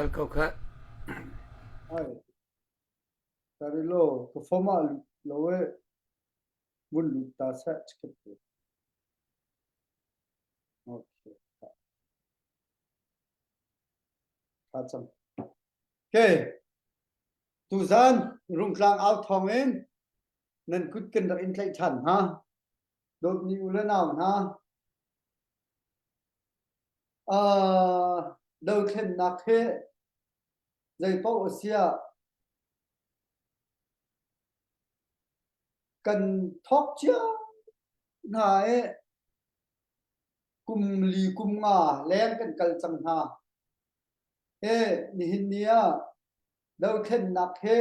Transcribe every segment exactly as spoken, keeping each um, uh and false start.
Kal ko kha. Ai. Kari lo, ka phone ah lut lo e. Mun lut ta sa chikat. Okay. Kha chang. Okay. Tuzan, Rungtlang au thong in, nan kut kan rak in tlaih than ha. Dawt ni u le nau hna. Aa, dothlennak he zeipaoh a si ah kan thawk cia hna e, kum li kum nga leng kan kal cang hna. E, nihin ni ah dothlennak he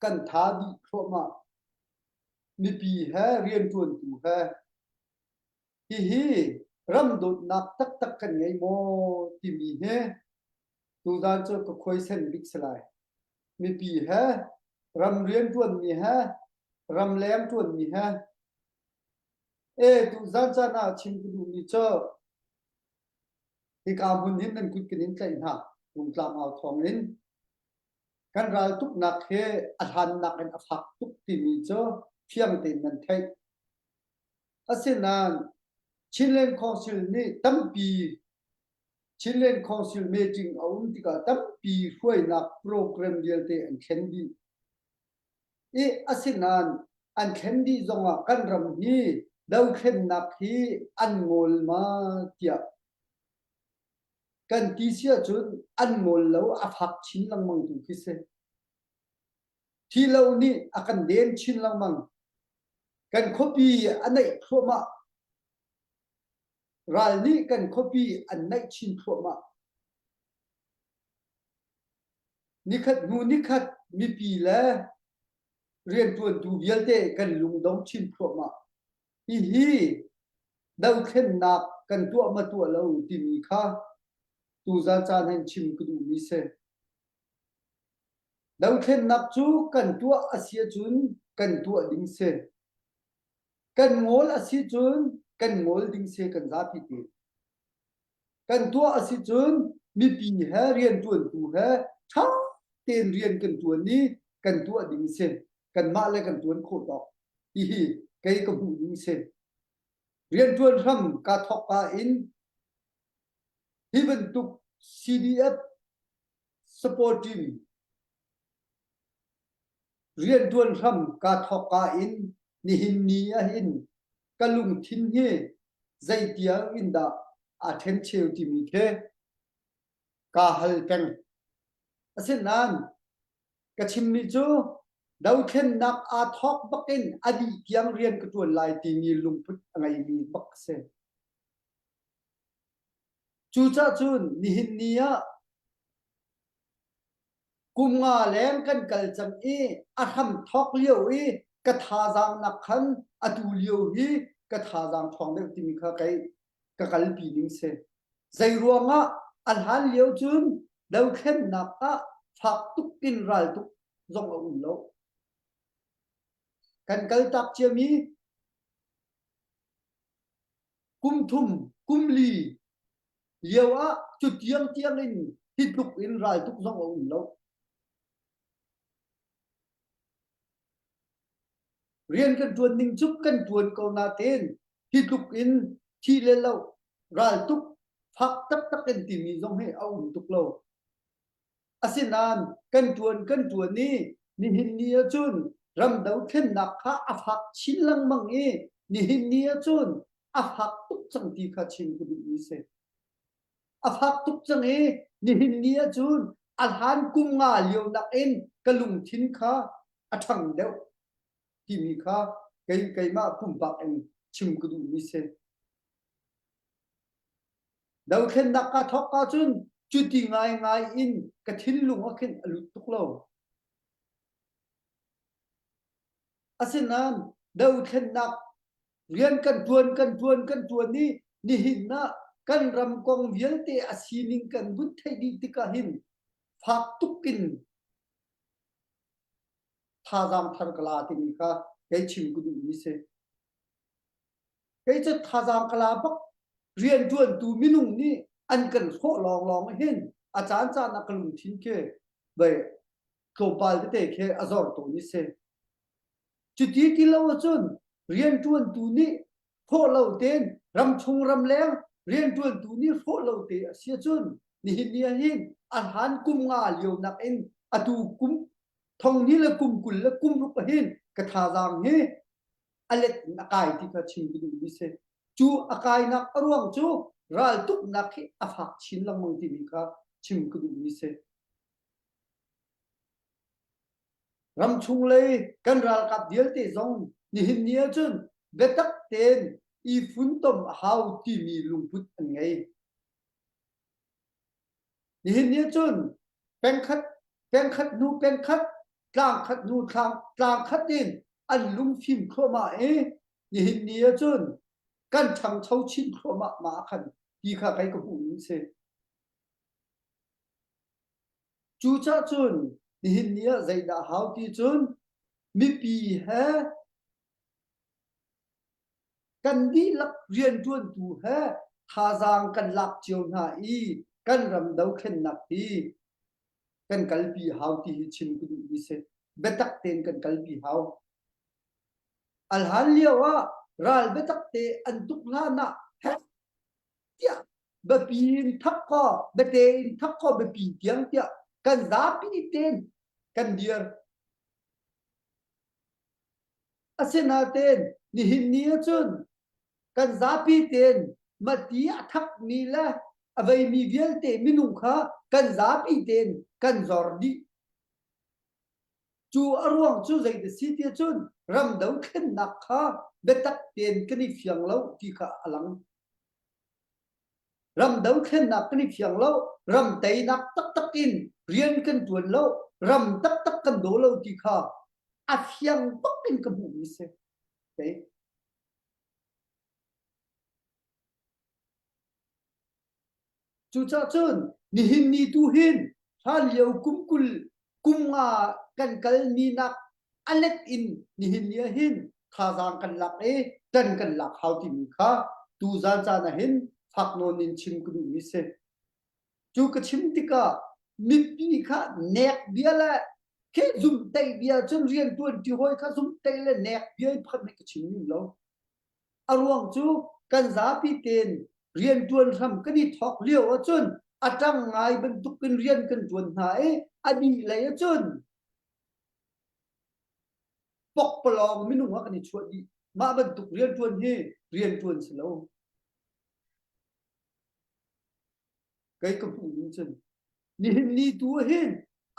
kan tha dih thluahmah. Mipi he rianṭuantu he hihi ram dawtnak taktak kan ngei maw timi hi tuzan cu ka khuaisen bik si lai. Mipi he ram rianṭuanmi he ram leng ṭuanmi he e, tuzan caan ah chim ka duhmi cu hika hmun hin nan kut kan in tlaih hna. Rungtlang au thawng in kan raltuknak he a hlannak in a fak tuk timi cu fiang tein nan theih. Asinain Chinland Council nih tampi, Chinland Council meeting a um tikah tampi hruainak program vialte an thlen dih i, asinain an thlen dih zongah kan ram hi dothlennak hi an ngol ma tiah kan ti si ahcun an ngol lo, a fak chin lengmang tu khi si. Thi lo nih a kan den chin lengmang. Kan khuapi a naih thluahmah. Ral nih kan khuapi an naih chin thluahmah. Nikhat hnu nikhat mipi le rianṭuantu vialte kan lungdong chin thluahmah. Hihi dothlennak kan tuah ma tuah lo timi kha tuzan caan hin chim ka duhmi si. Dothlennak cu kan tuah a si ahcun kan tuah ding si. Kan ngol a si cun kan ngol ding si kan zapi ti. Kan tuah a si cun mipi he rianṭuantu he ṭha tein rian kan ṭuan i kan tuah ding si. Kanmah le kan ṭuan khawh tawk. Hihi kei ka hmuh ding si. Rianṭuan hram kaa thawk ka in hi bantuk C D F support team rianṭuan hram kaa thawk ka in nihin ni ah hin ka lungthin hi zeitiang in dah aa ṭhen cheu timi khi kaa hal peng. Asinain ka chimmi cu dothlennak aa thawk bakin a dih tiang rian ka ṭuan lai timi lungput a ngeimi bak a si. Cucaah cun nihin ni ah kum nga leng kan kal cang i a hram thawk lio i ka thazaang nak khan atu lio hi ka thazaang ṭhawng deuh timi kha kei ka kalpi ding si. Zeiruangah a hlan lio cun dothlennak ah fak tuk in raltuk zong a um lo. Kan kaltak ciami kum thum, kum li lio ah cu tiang tiang in hi tluk in raltuk zong a um lo. Rian kan ṭuan ning cu kan ṭuan ko natein hi tluk in thih le lo, raltuk fak taktak in timi zong hi a um tuk lo. Asinain kan ṭuan kan ṭuan i nihin ni ahcun ram dothlennak kha a fak chin lengmang i nihin ni ahcun a fak tuk cang ti kha chim ka duhmi si. A fak tuk cang i nihin ni ahcun a hlan kum nga lio nakin ka lungthin kha a ṭhang deuh timi kha kei, keimah pumpak in chim ka duhmi si. Dothlennak kaa thawk ka cun cuti ngaingai in ka thinlung ah khin a lut tuk lo. Asinain dothlennak rian kan ṭuan, kan ṭuan, kan ṭuan i nihin ah kan ram kong vialte a sining kan vun theih dih tikah hin fak tuk in thazaang thar ka la timi kha kei chim ka duhmi si. Kei cu thazaang ka la bak rianṭuantu minung nih an kan hrawh lawnglawng hin a caan caan a ka lungthin khi bai tlawmpal tete khi a zor tawn i si. Cuti ti lo ahcun rianṭuantu nih hrawh lo tein ramchung ramleng rianṭuantu nih hrawh lo te a si ahcun nihin ni ah hin a hlan kum nga lio nakin atu kum thonghnih le kum kul le kum ruk ah hin ka thazaang hi a let in a kai ti kha chim ka duhmi si. Cu a kainak a ruang cu raltuknak hi a fak chin lengmang timi kha chim ka duhmi si. Ramchung lei kan ralkap vialte zong nihin ni ahcun biatak tein i funtom a hau timi lungput an ngei. Nihin ni ahcun pengkhat, pengkhat hnu pengkhat, tlangkhat hnu tlang, tlangkhat in an lungfim thluahmah i nihin ni ahcun kan ṭhangcho chin thluahmah mah a khan ti kha kei ka hmuhmi si. Cucaah cun nihin ni ah zeidah a hau ti cun mipi he kan dihlak rianṭuantu he thazaang kan lak cio hna i kan ram dothlennak hi kan kalpi a hau ti hi chim ka duhmi si. Biatak tein kan kalpi hau. A hlan lio ah ral biatak te an tuk hlan ah heh tiah biapi in thak ko, biate in thak ko, biapi tiang tiah kan zapi tein kan dir. Asinain nihin ni ahcun kan zapi tein mah ti a thakmi le a veimi vialte minung kha kan zapi tein kan zor dih. Cu a ruang cu zeidah si ti ahcun ram dothlennak kha biatak tein kan i fiang lo ti kha a lang. Ram dothlennak kan i fiang lo, ram teinak taktak in rian kan ṭuan lo, ram taktak kan daw lo ti kha a fiang bak in ka hmuhmi si. Okay? Cucaah cun nihin ni tu hin hlanlio kum kul, kum nga kan kalmi nak a let in nihin ni ah hin thazaang kan lak i ṭan kan lak hau timi kha tuzan caan ah hin fak nawn in chim ka duhmi si. Cu ka chim tikah mipi kha nek bia le khi zumhtaih bia cun rianṭuan ṭihawi kha zumhtaih le nek bia in phan hi ka chim lo. A ruang cu kan zapi tein rianṭuan hram kan i thawk lio ahcun a ṭang ngai bantukin rian kan ṭuan hna i a dihlei ahcun pokpalawng minung ah kan i chuah dih. Mah bantuk rianṭuan hi rianṭuan si lo. Kei ka hmuh ning cun nihin ni tu hin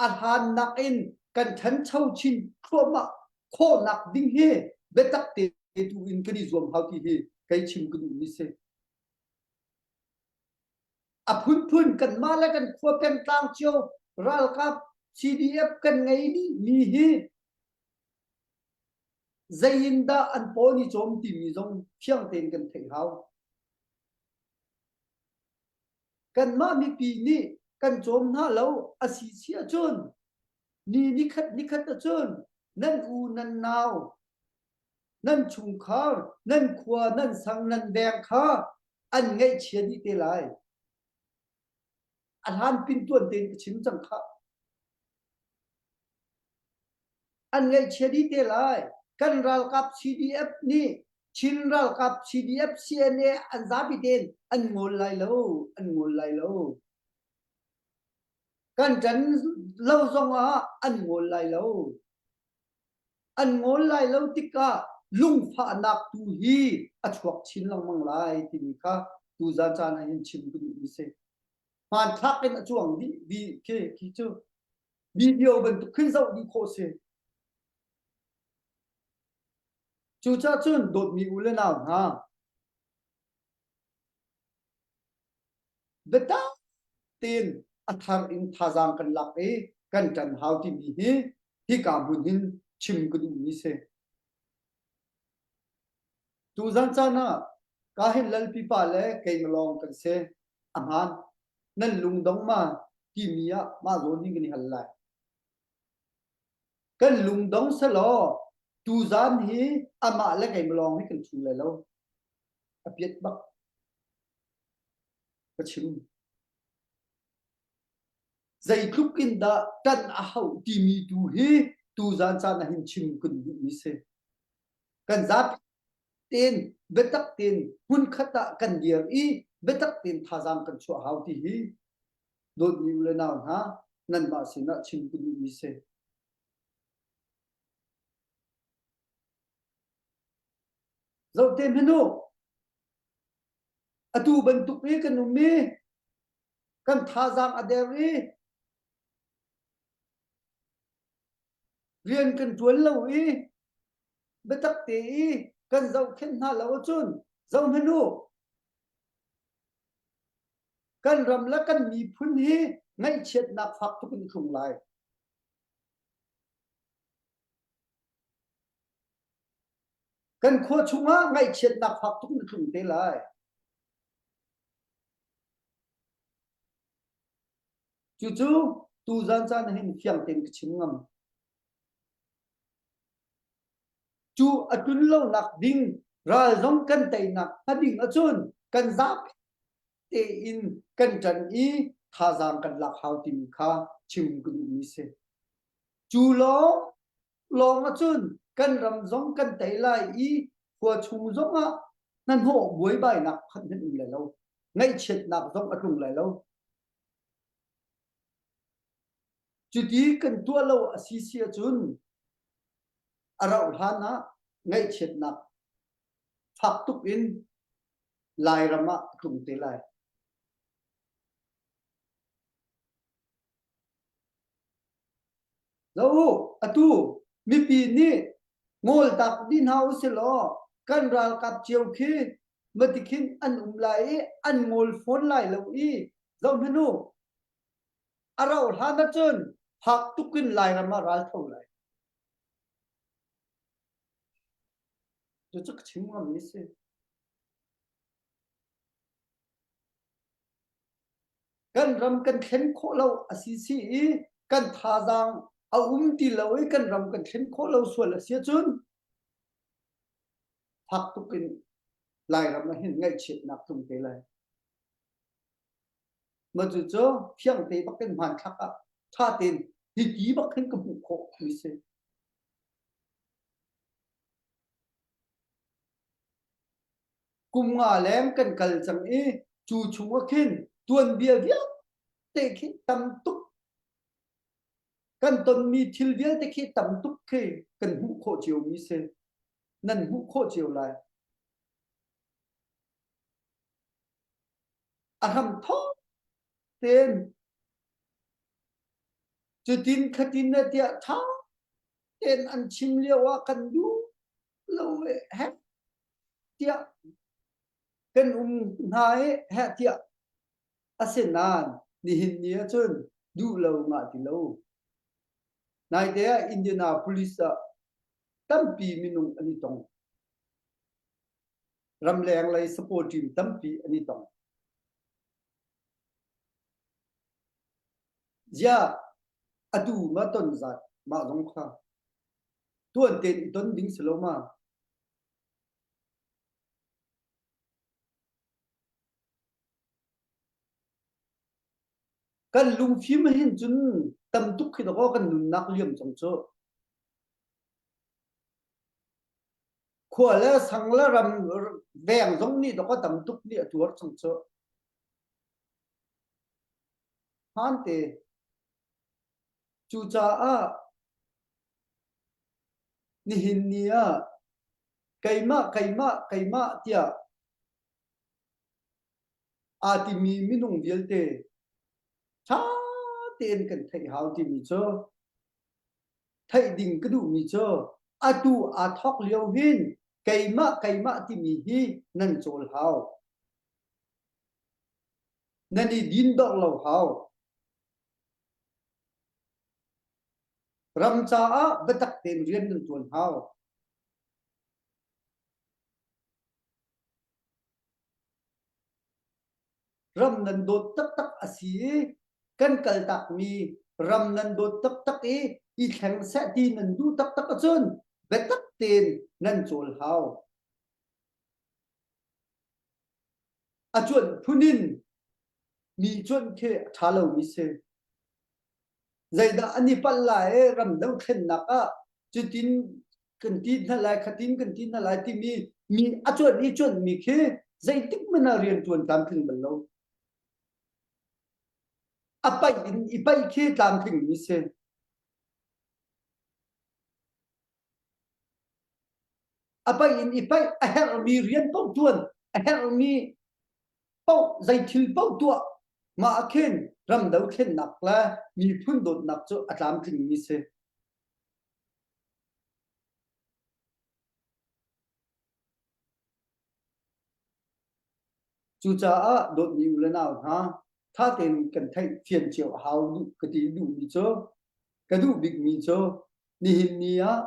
a hlan nakin kan ṭhancho chin thluahmah khawhnak ding hi biatak te tu in kan i zuam hau ti hi kei chim ka duhmi si. A phunphun kanmah le kan khua peng tlang cio ralkap C D F kan ngei nih mi hi zeiindah an pawl nih cawm timi zong fiang tein kan theih hau. Kanmah mipi nih kan cawm hna lo a si si ahcun ni nikhat nikhat ahcun nan u, nan nau, nan chungkhar, nan khua, nan sang, nan veng kha an ngaihchia dih te lai. A hlan pintuan tein ka chim cang kha. An ngaihchia dih te lai. Kan ralkap C D F nih Chin ralkap C D F, C N A an zapi tein an ngol lai lo, an ngol lai lo. Kan ṭan lo zongah an ngol lai lo. An ngol lai lo tikah lungfahnak tu hi a chuak chin lengmang lai timi kha tuzan caan ah hin chim ka duhmi si. Hmanthlak in a cuang dih, dih khi, khi cu video bantuk khin zoh dih khawh si. Cucaah cun dawtmi u le nau hna, biatak tein a thar in thazaang kan lak i kan ṭan hau timi hi hika hmun hin chim ka duhmi si. Tuzan caan ah ka hin Lalpipa le keimah lawng kan si. A hmaan nan lungdong ma timi ah mah zawn hi kan i hal lai. Kan lungdong seh law, tuzan hi amah le keimah lawng hi kan chung lai lo. A piat bak ka chim. zeitluk in dah ṭan a hauh timi tu hi tuzan caan ah hin chim kan duh mi si. Kan zap tein, biatak tein, hmun khat ah kan dir i, biatak tein thazaang kan chuah hau ti hi dawtmi u le nau hna, nanmah sinah chim ka duhmi si. Zohte hmanh u, atu bantuk i kan um i, kan thazaang a der i, rian kan ṭuan lo i, biatak te i kan zohkhenh hna lo ahcun, zoh hmanh u, kan ram le kan miphun hi ngaihchiatnak fak tuk in a tlung lai. Kan khua chungah ngaihchiatnak fak tuk in a tlung te lai. Cucu tuzan caan ah hin fiang tein ka chim ngam. Cu a tlun lonak ding ral zong kan teinak a ding ahcun kan zap tein kan ṭan i thazaang kan lak hau timi kha chim ka duhmi si. Cu lawng lawng ahcun kan ram zong kan tei lai i khua chung zongah hnahnawh buaibainak pakhat hmanh um lai lo, ngaihchiatnak zong a tlung lai lo. Cuti kan tuah lo a si si ahcun a rauh hlan ah ngaihchiatnak fak tuk in Lairam ah a tlung te lai. Zoh u, atu mipi nih ngawltak dih hna u si law, kan ralkap cio khi mati khin an um lai i an ngawl fawn lai lo i, zoh hmanh u, a rauh hlan ahcun fak tuk in Lairam ah ral tho lai. Cucu ka chim ngam mi si. Kan ram kan thlen khawh lo a si si i kan thazaang a um ti lo i kan ram kan thlen khawh lo sual a si ahcun fak tuk in Lairam ah hin ngaihchiatnak tlung te lai. Mah cucu fiang te bak in hmanthlak ah ṭha tein hiti bak khin ka hmuh khawh mi si. Kum nga leng kan kal cang i cu chung ah khin tuanbia vialte khi tam tuk, kan tonmi thil vialte khi tam tuk khi kan hmuh khawh cio mi si. Nan hmuh khawh cio lai. A hram thawng tein cutin khatin na tiah ṭha tein an chim lio ah kan duh lo he tiah kan um hna i he tiah a si nain nihin ni ahcun duh lo ngah ti lo. Naite ah Indianapolis ah tampi minung an i tong. Ramleng lei supporting tampi an i tong. Zia atu mah ton zat mah zong kha tuan tein i ton ding si lo ma. Kan lungfim hin cun tam tuk khi dakaw kan nunnak liam cang cu. Khua le sang le ram veng zong nih dakaw tam tuk nih a tuar cang cu. Hmante cucaah nihin ni ah keimah, keimah, keimah tiah aa timi minung vialte ṭha tein kan theih hau timi cu, theih ding ka duhmi cu, atu aa thawk lio hin keimah, keimah timi hi nan cawl hau. Nan i din dawh lo hau. Ram caah biatak tein rian nan ṭuan hau. Ram nan dawt taktak a si i kan kaltakmi ram nan dawt taktak i i thleng seh ti nan duh taktak ahcun biatak tein nan cawl hau. A cuanh phun in mi cuanh khi a ṭha lomi si. Zeidah an i palh lai e, ram dothlennak ah cutin kan ti hna lai, khatin kan ti hna lai timi mi a cuanh i cuanhmi khi zeitik man ah rianṭuan tlamtling bal lo. A paih in i paih khi tlamtlingmi si. A paih in i paih, a herhmi rian paoh ṭuan, a herhmi paoh, zeithil paoh tuah, mah a khin ram dothlennak le miphun dawtnak cu a tlamtlingmi si. Cucaah dawtmi u le nau hna, ṭha tein kan theih fian cio a hau duh ka ti duhmi cu, ka duh bikmi cu, nihin ni ah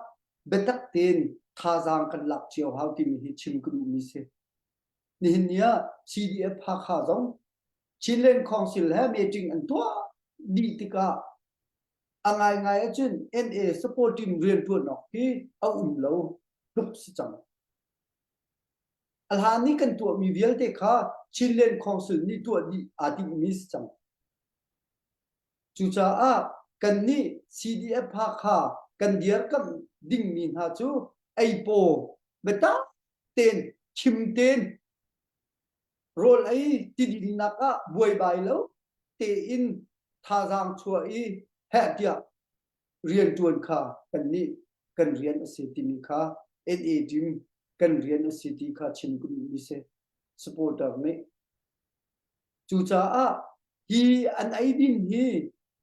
biatak tein thazaang kan lak cio hau timi hi chim ka duhmi si. Nihin ni ah C D F Hakha zong Chinland Council he meeting an tuah dih tikah a ngaingai ahcun N A support in rianṭuan awk hi a um lo tluk si cang. A hlan nih kan tuahmi vialte kha Chinland Council nih tuah dih aa timhmi si cang. Cucaah kannih C D F Hakha kan dirkamh dingmi hna cu ei paw biatak tein, chim tein, rawl ei tidinnak ah buaibai lo tein thazaang chuah i heh tiah rianṭuan kha kannih kan rian a si timi kha N A team kan rian a si ti kha chim ka duhmi si, supporter nih. Cucaah hi an ei din hi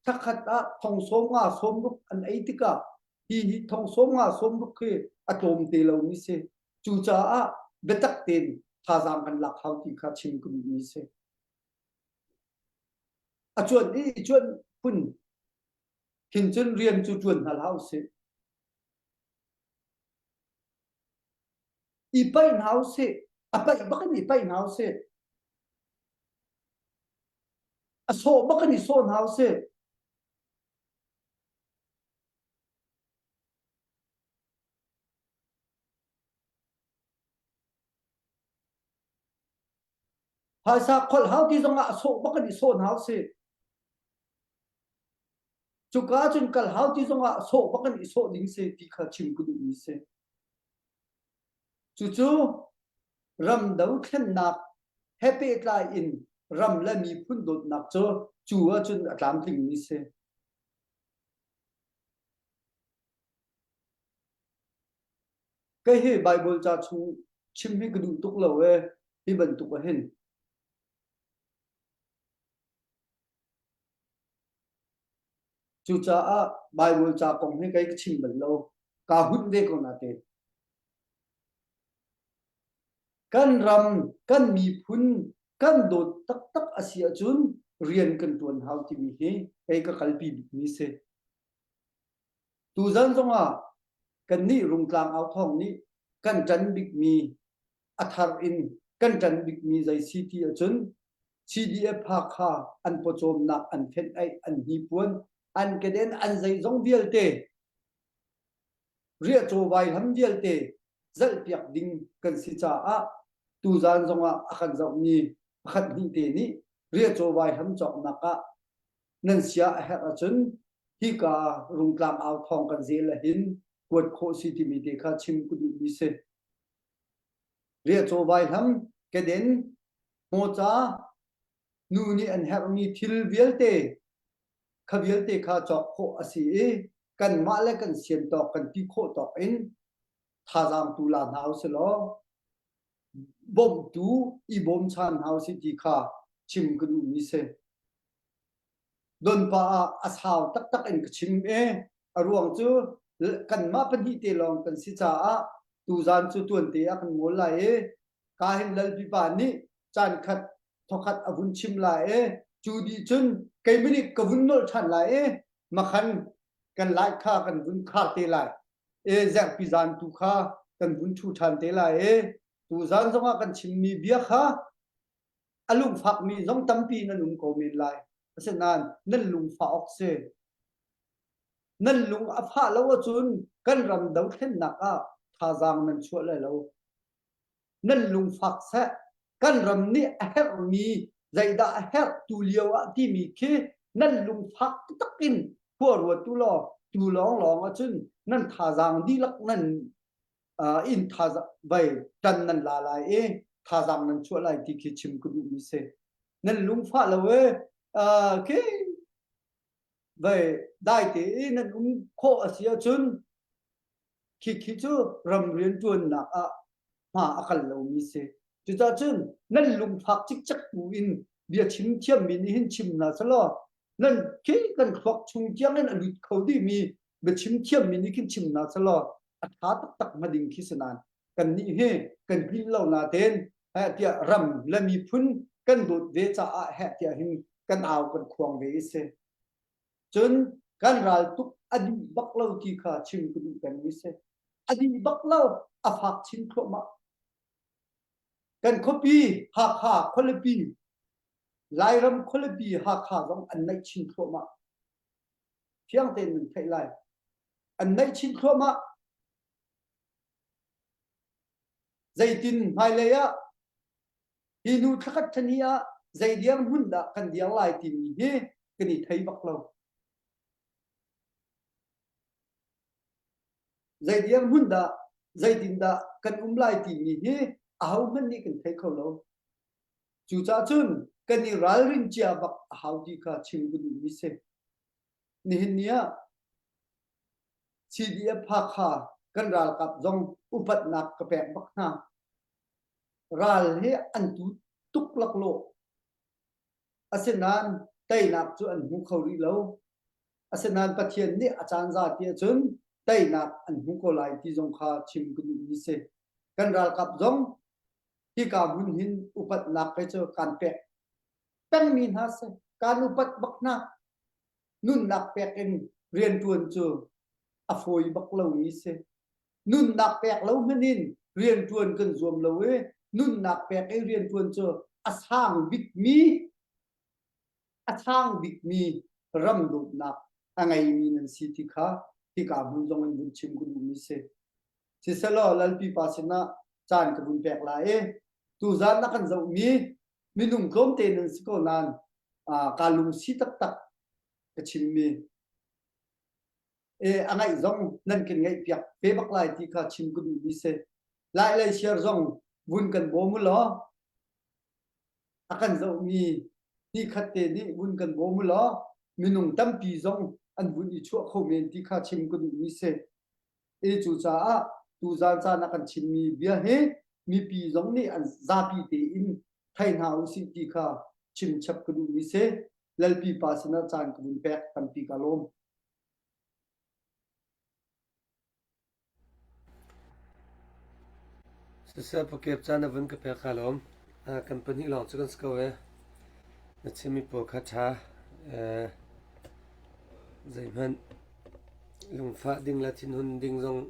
thakhat ah thong sawm nga sawm ruk an ei tikah hi, hi thong sawm nga sawm ruk hi a tlawm te lomi si. Cucaah biatak tein thazaang kan lak hau ti kha chim ka duhmi si. A cuan i, i cuan phun khin cun rian cu ṭuan hna hlah usih. I paih hna usih. A paih bak in i paih hna usih. A sawh bak in i sawh hna usih. Phaisa kholh hau ti zongah a sawh bak in i sawh hna usih. Cuka cun kal hau ti zongah a sawh bak in i sawh ding si ti kha chim ka duhmi si. Cucu ram dothlennak he pehtlai in ram le miphun dawtnak cu cu ahcun a tlamtlingmi si. Kei hi Baibal ca chung chim hi ka duh tuk lo e, hi bantuk ah hin. Cucaah Baibal ca kong hi kei ka chim bal lo, kaa hunh ve ko nain. Kan ram, kan miphun, kan dawt taktak a si ahcun rian kan ṭuan hau timi hi kei ka kalpi bikmi si. Tuzan zongah kannih Rungtlang Authawng nih kan ṭan bikmi, a thar in kan ṭan bikmi zei si ti ahcun C D F Hakha an pawcawmnak, an fenh aih, an hnipuan, an keden, an zeizong vialte, riahcaw vaihlam vialte zalhpiak ding kan si caah tuzan zongah a kan zohmi pakhat hnih te nih riahcaw vaihlam cawknak ah nan sia a herh ahcun hika Rungtlang Authawng kan zel ah hin kuat khawh si timi te kha chim ka duhmi si. Riahcaw vaihlam, keden, hmawca, nu nih an herhmi thil vialte, kha vialte kha cawk khawh a si i, kanmah le kan sian tawk, kan ti khawh tawk in thazaang tu la hna usih law, bawmhtu i bawmchan hna usih ti kha chim ka duhmi si. Donpa ah a sau taktak in ka chim e, a ruang cu kanmah pahnih te lawng kan si caah tuzan cu tuan te ah kan ngol lai e. Ka hin Lalpipa nih caan khat thawkhat a vun chim lai e. Cu dih cun keimah nih ka vun nolh ṭhan lai e. Makhan kan lai kha kan vun khar te lai e. Zerhpi zan tu kha kan vun ṭhu ṭhan te lai e. Tuzan zongah kan chimmi bia kha a lungfakmi zong tampi nan um ko men lai. Asinain nan lungfak awk seh. Nan lung a fah lo ahcun kan ram dothlennak ah thazaang nan chuah lai lo. Nan lungfak seh. Kan ram nih a herhmi, zeidah a herh tu lio ah timi khi nan lungfak taktak in ruat tu law, tu lawng lawng ahcun nan thazaang dihlak nan, aa, in thazaang vai ṭan nan la lai i thazaang nan chuah lai ti khi chim ka duhmi si. Nan lungfah lo e, aa, khi vai dai te i nan um khawh a si ahcun, khi khi cu ram rianṭuannak ah hma a kal lomi si. Cucaah cun nan lungfak cikcek tu in biachim thiammi nih hin chim hna seh law, nan khi kan thluak chung tiang in a lut kho dihmi biachim thiammi nih khin chim hna seh law, a ṭha taktak hma ding khi si nain kannih hi kan tlinh lo natein, heh tiah ram le miphun kan dawt ve caah heh tiah hin kan au kan khuang ve i si. Cun kan raltuk a dih bak lo ti kha chim ka duh kan i si. A dih bak lo, a fak chin thluahmah. Kan khuapi Hakha khualipi, Lairam khualipi Hakha zong an naih chin thluahmah. Fiang tein nan theih lai. An naih chin thluahmah. Zeitin hmailei ah hi nu thlakhat ṭhahnih ah zei diang hmun dah kan diang lai timi hi kan i thei bak lo. Zei diang hmun dah, zeitindah kan um lai timi hi ahohmanh nih kan thei kho lo. Cucaah cun kan i ralrin cia bak a hau ti kha chim ka duhmi si. Nihin ni ah C D F Hakha kan ralkap zong upatnak ka pek bak hna. Ral hi an tu tuk laklawh. Asinain teinak cu an hmu kho rih lo. Asinain Pathian nih a caan za ti ahcun teinak an hmu ko lai ti zong kha chim ka duhmi si. Kan ralkap zong hika hmun hin upatnak he cu kan pek pengmi hna si. Kan upat bak hna. Nunnak pek in rianṭuan cu a fawi bak lomi si. Nunnak pek lo hmanh in rianṭuan kan zuam lo i nunnak pek i rianṭuan cu a sang bikmi, a sang bikmi ram dawtnak a ngeimi nan si ti kha hika hmun zong in vun chim ka duhmi si. Siselaw, Lalpi pa sinah caan ka vun pek lai i tuzan a kan zohmi minung tlawmte nan si ko nain, aa, kaa lungsi taktak ka chimmi. E, a ngaih zong nan kan ngaihpiak ve bak lai ti kha chim ka duhmi si. Lailei siar zong vun kan bawm u law, a kan zohmi hnikhat te nih vun kan bawm u law, minung tampi zong an vun i chuah kho men ti kha chim ka duhmi si. I cucaah tuzan caan a kan chimmi bia hi mipi zong nih an zapi tein thei hna usih ti kha chim chap ka duhmi si. Lalpi pa sinah caan ka vun pek, tampi ka lawm. Siseh, pakep caan a vun ka pek kaa lawm. Aa, kan pahnih lawng cu kan si ko e. Na chimmi pawl kha ṭha. Ee, zeihmanh lungfah ding le thinhun ding zong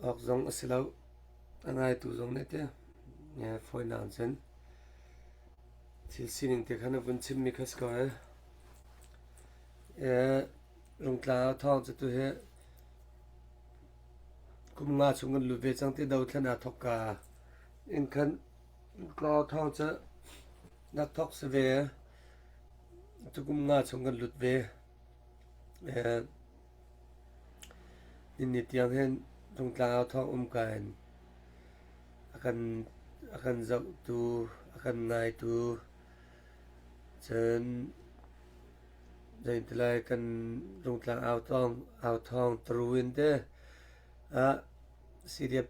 awk zong a si lo. A ngaitu zong nih te. Ee, fawi nain cun thil sining te khan a vun chimmi kha si ko e. Ee, Rungtlang Au Thawng cu tu hi kum nga chung kan lut ve cang ti, dothlen aa thawk ka in khan Rungtlang Au Thawng cu nak thawk si ve. Tu kum nga chung kan lut ve. Ee, nihin ni tiang hin Rungtlang Au Thawng um ka in a kan, a kan zohtu, a kan ngaitu, cun zeitilai kan Rungtlang Au Thawng, Au Thawng Taru in te ah C D F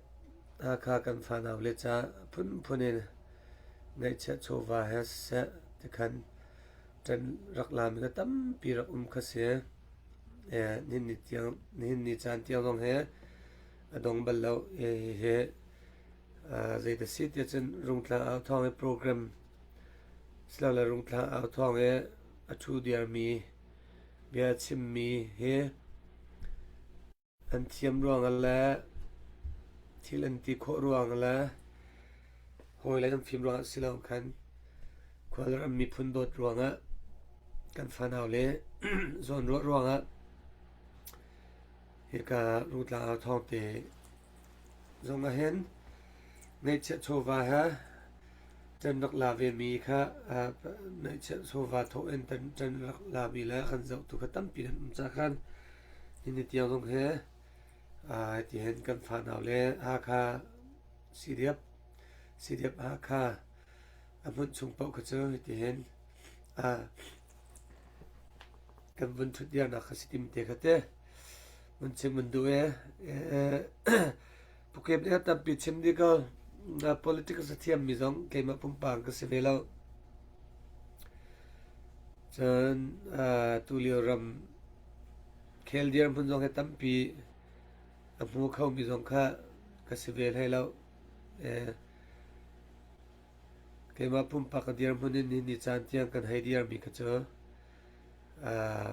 Hakha kan fanau le ca phunphun in ngaihchiah chawva he seh ti khan ṭan rak lami kha tampi rak um kha si. Eh, nihin ni tiang, nihin ni caan tiang zong he a dong bal lo. Eh, he, ah, zei dah si tiah cun Rungtlang Au Thawng he program si lo le, Rungtlang Au Thawng he a ṭhu diarmi, bia chimmi he an thiam ruangah le thil an ti khawh ruangah le hawile an fim ruangah si lo khan, khua le ram miphun dawt ruangah, kan fanau le zawnruah ruangah hika Rungtlang Au Thawng te zong ah hin ngaihchiah chawva he Ṭan rak la ve mi kha, aa, naihchiat sova thawh in ṭan, ṭan rak la mi le kan zohtu kha tampi nan um caah khan, nihin ni tiang zong he, aa, hitihin kan fanau le Hakha C D F, C D F Hakha a hmun chung paoh kha cu hitihin, aa, kan vun ṭhut diarnak kha si timi te kha te vun chim vun duh e. Eh, Pukem nih tampi chim dih ko, ah, politics a thiammi zong keimah pumpak ka si ve lo. Cun, ah, tulio ram khel dirhmun zong he tampi a hmu khomi zong kha ka si ve hlei lo. Eh, Keimah pumpak a dirhmun in nihin ni caan tiang kan hei dirmi kha cu, aa,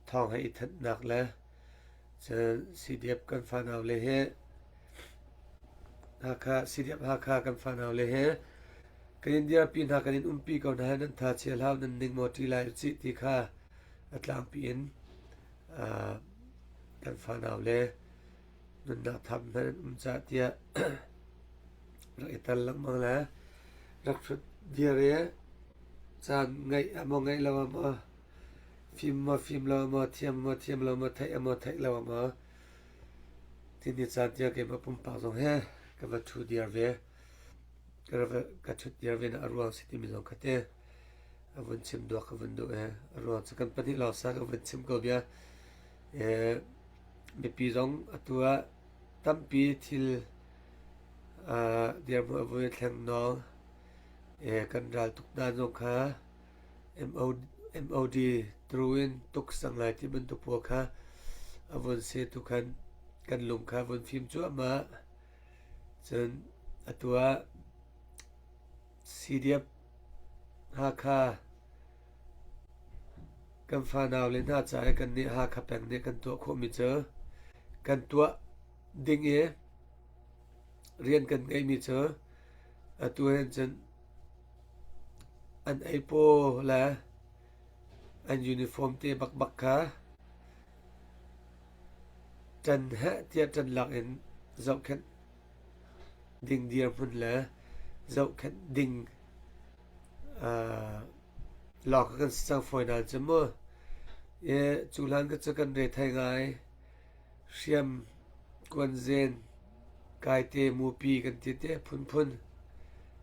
thawng hei i thanhnak le cun C D F kan fanau le he Hakha, C D F Hakha kan fanau le he kan in dirpi hna, kan in umpi ko hna he nan tha chia hlah u, nan ning maw ṭi lai u cih ti kha a tlangpi in, aa, kan fanau le nunnak tham hmanh an um caah tiah rak i tel lengmang le rak hrut dir i caan ngeih a maw, ngeih lo a maw, fim maw, fim lo a maw, thiam maw, thiam lo maw, theih a maw, theih lo a maw, nihin ni caan tiang keimah pumpak zong he ka va ṭhu dir ve. Ka ra-, ka ṭhut dir ve na a ruang si timi zong kha te a vun chim duak ka vun duh e. A ruang cu kan pahnih lawng sa ka vun chim ko bia. Eh, mipi zong atu ah tampi thil, ah, dirhmun a vun i thleng nawng, eh, kan ral tuk dan zong kha M O, M O D through in tuk sang lai ti bantuk pawl kha a vun si tu khan kan lung kha a vun fim cuahmah. Cun atu ah C D F Hakha kan fanau le hna ca i kan nih Hakha peng nih kan tuah khawhmi cu kan tuah ding i rian kan ngeihmi cu atu hin cun an ei paw le an uniform te bakbak kha ṭan heh tiah ṭan lak in zohkhenh ding dirhmun le zohkhenh ding, aa, lawng kha kan si cang fawi nain cu mu. I cu hlan kha cu kan rethei ngai. Hriam, kuanzen, kaite, mupi kan ti te, phunphun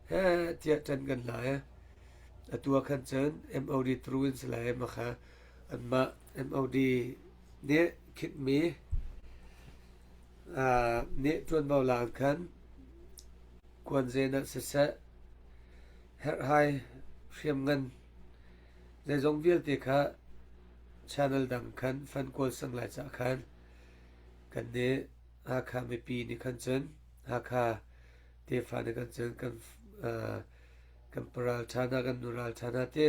he tiah ṭan kan lai. Atu ah khan cun M O D through in si lai, mah kha anmah M O D nih khitmi, aa, nih ṭuanvo lak khan kuanzen ah siseh, herhhai, hriamngan, zeizong vialte kha channel dang khan fan kawl sang lai caah khan kannih Hakha mipi nih khan cun, Hakha tefa nih khan cun kan, aa, kan pa ralṭha hna, kan nu ralṭha hna te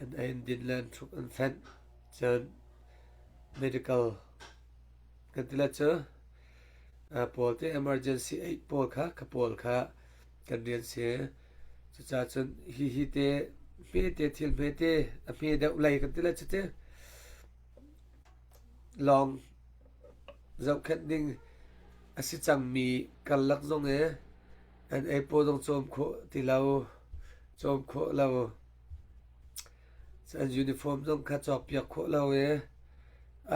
an ei, an din le an ṭhuk, an fenh. Cun medical kan ti le cu, aa, pawl te, emergency aid pawl kha, kha pawl kha kan rian si. Cucaah cun hihi te, hme te, thil hme te, a hme deuh lei kan ti le cu te lawng zohkhenh ding a si cangmi karlak zong e, an ei paw zong cawm khawh ti lo, cawm khawh lo. An uniform zong kha cawkpiak khawh lo e,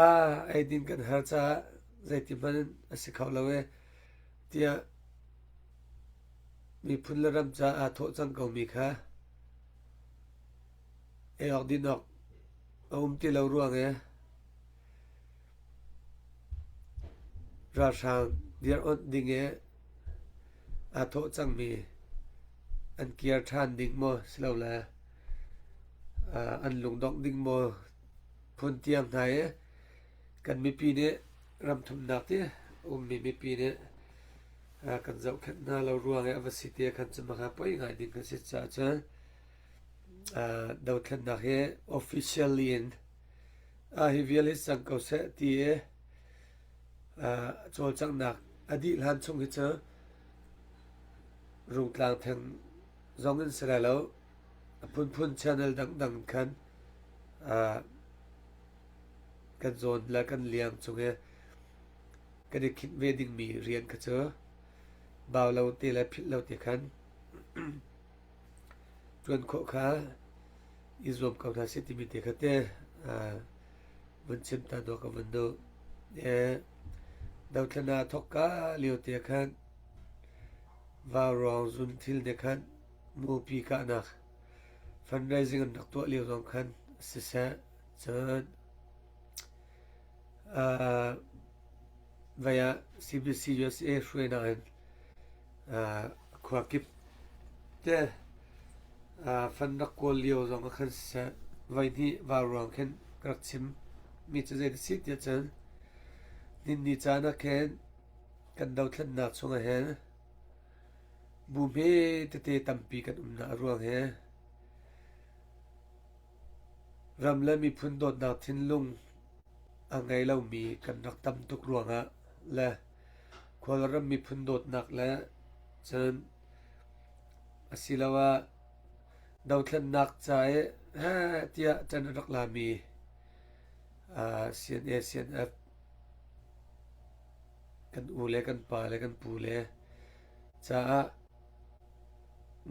aa, ei din kan har caah zeiti hmanh a si kho lo e, tiah miphun le ram caah aa thawh cang komi kha ei awk din awk a um ti lo ruang e, ralhrang dir onh ding e, aa thawh cangmi an kir ṭhan ding maw si lo le, aa, an lungdongh ding maw phun tiang hna e. Kan mipi nih ramthumnak te ummi mipi nih, aa, kan zohkhenh hna lo ruang e a va si te khan cu mah kha poi ngai ding kan si caah cun, aa, dothlennak hi officially in, aa, hi vial hi cang ko seh ti i, aa, cawlcanghnak a dih hlan chung hi cu Rungtlang theng zong in si lai lo, a phunphun channel dangdang in khan, aa, kan zawn le kan liang chung i kan i khinh ve dingmi rian kha cu bau lo te le philh lo te khan Tuan khawh kha i zuam ko hna seh timi te kha te, aa, vun chim ta dawk a vun duh. E, dothlenna thawk ka lio te khan, vauruang zun thil ne khan, mupi kahnak, fundraising an rak tuah lio zong khan, siseh, cun, aa, vaya C B C U S A hruai nain, aa, khuakip te, aa, fan rak kawl lio zong a khan siseh, vaihnih vauruang khin ka rak chim mi cu zei a si tiah cun, nihin ni caan ah khin kan dothlennak chungah hin bu hme tete tampi kan umnak a ruang he ram le miphun dawtnak thinlung a ngei lomi kan rak tam tuk ruangah le Khualram miphun dawtnak le cun asiloah dothlennak ca i he tiah ṭan a rak lami, aa, C N A, C N F kan u le kan pa le kan pu le caah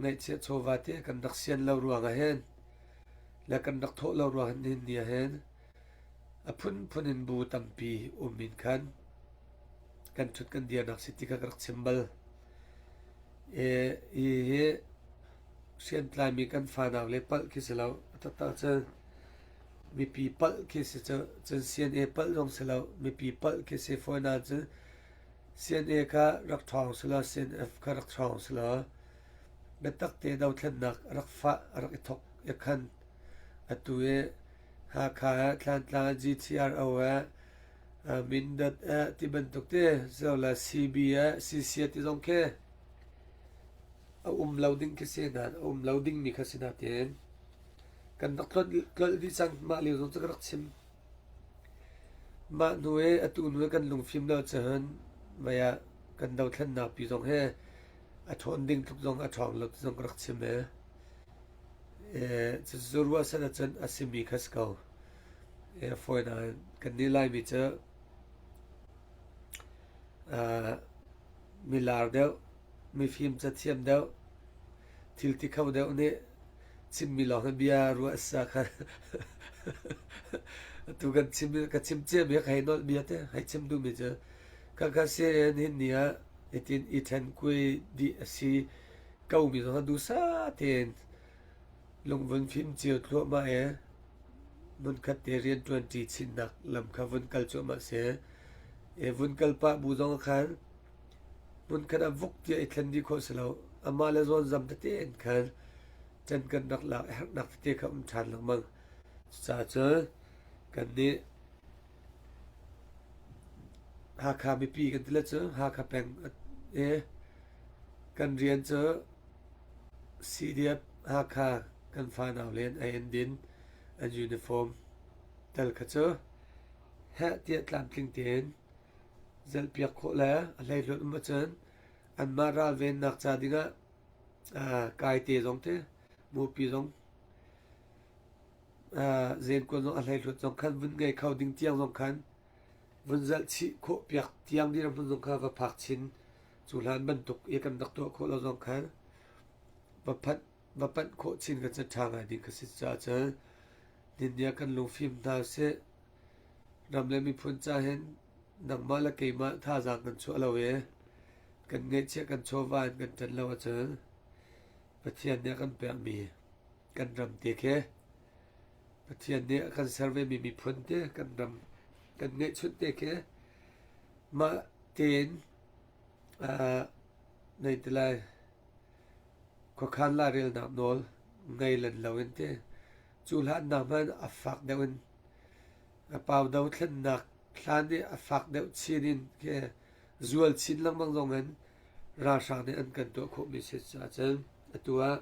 ngaihchiah chawva te kan rak sian lo ruangah hin le kan rak thawh lo ruangah hin nihin ni ah hin a phunphun in bu tampi um in khan kan ṭhut kan dirnak si ti kha ka rak chim bal. E, hihi hriamtlai mi kan fanau le palh khi si lo, a taktak cun mipi palh khi si cu, cun C N A palh zong si lo, mipi palh khi si fawi nain cun C N A kha rak ṭhawng si lo, C N F kha rak ṭhawng si lo. Biatak te dothlennak a rak fah, a rak i thok i khan, atu i Hakha, Thantlang, G T R O, aa, Mindat, aa, ti bantuk te, zola C B, aa, C C, aa, ti zong khi a um lo ding khi si nain, a um lo ding mi kha si nain, kan rak tlolh, tlolh dih cang mah lio zong cu ka rak chim. Mah hnu i, atu hnu i kan lungfim lo cun, vaya kan dothlennak pi zong he a ṭhawn ding tluk zong a ṭhawng lo ti zong ka rak chim e. E, cucu ruahsan ahcun a simi kha si ko. E, fawi nain kannih Laimi cu, aa, milar deuh, mifim cathiam deuh, thil ti kho deuh nih chimmi lawng hi bia ruah a si kha. Atu kan chim, ka chim ciami ka hei nolh bia te, hei chim duhmi cu. Kha kha si in hin ni ah, hitin i ṭhen kuai dih a si ko mi zong a duhsah tein lungvun fim cio thluahmah e, hmunkhat te rianṭuanṭi chinnak lam kha vun kal cuahmah seh. E, vun kal pah bu zong a khan hmunkhat ah vuk tiah i thlen dih khawh si lo, amah le zawn zam tete in khan ṭan kan rak lak, herhnak tete kha um ṭhan lengmang. Cucaah cun kannih Hakha mipi kan ti le cu Hakha peng e, kan rian cu C D F Hakha kan fanau len a in din an uniform tal kha cu heh tiah tlamtling tein zelhpiak khawh le a hleihluat um ahcun anmah ralvennak ca dingah, aa, kaite zong te, mupi zong, aa, zenkuan zong a hleihluat zong khan vun ngei kho ding tiang zong khan vun zelh chih khawh piak tiang dih hmun zong kha va phak chin, cu hlan bantuk i kan rak tuah khawh lo zong khan va phanh, va panh khawh chin kan caṭha ngai ding kha si caah cun, nihin ni ah kan lungfim hna seh, ram le miphun ca hin nangmah le keimah thazaang kan chuah lo i kan ngaihchiah kan chawva in kan ṭan lo ahcun Pathian nih a kan pekmi kan ram te khi, Pathian nih a kan serve mi miphun te kan ram kan ngaihchunh te khi mah tein, aa, nei ti lai, khuakhan lairelnak nawl ngei lan lo in te, cu hlannak hmanh a fak deuh in, a pau dothlennak hlan nih a fak deuh chin in khi zual chin lengmang zong in ralhrang nih an kan tuah khawhmi si caah cun atu ah,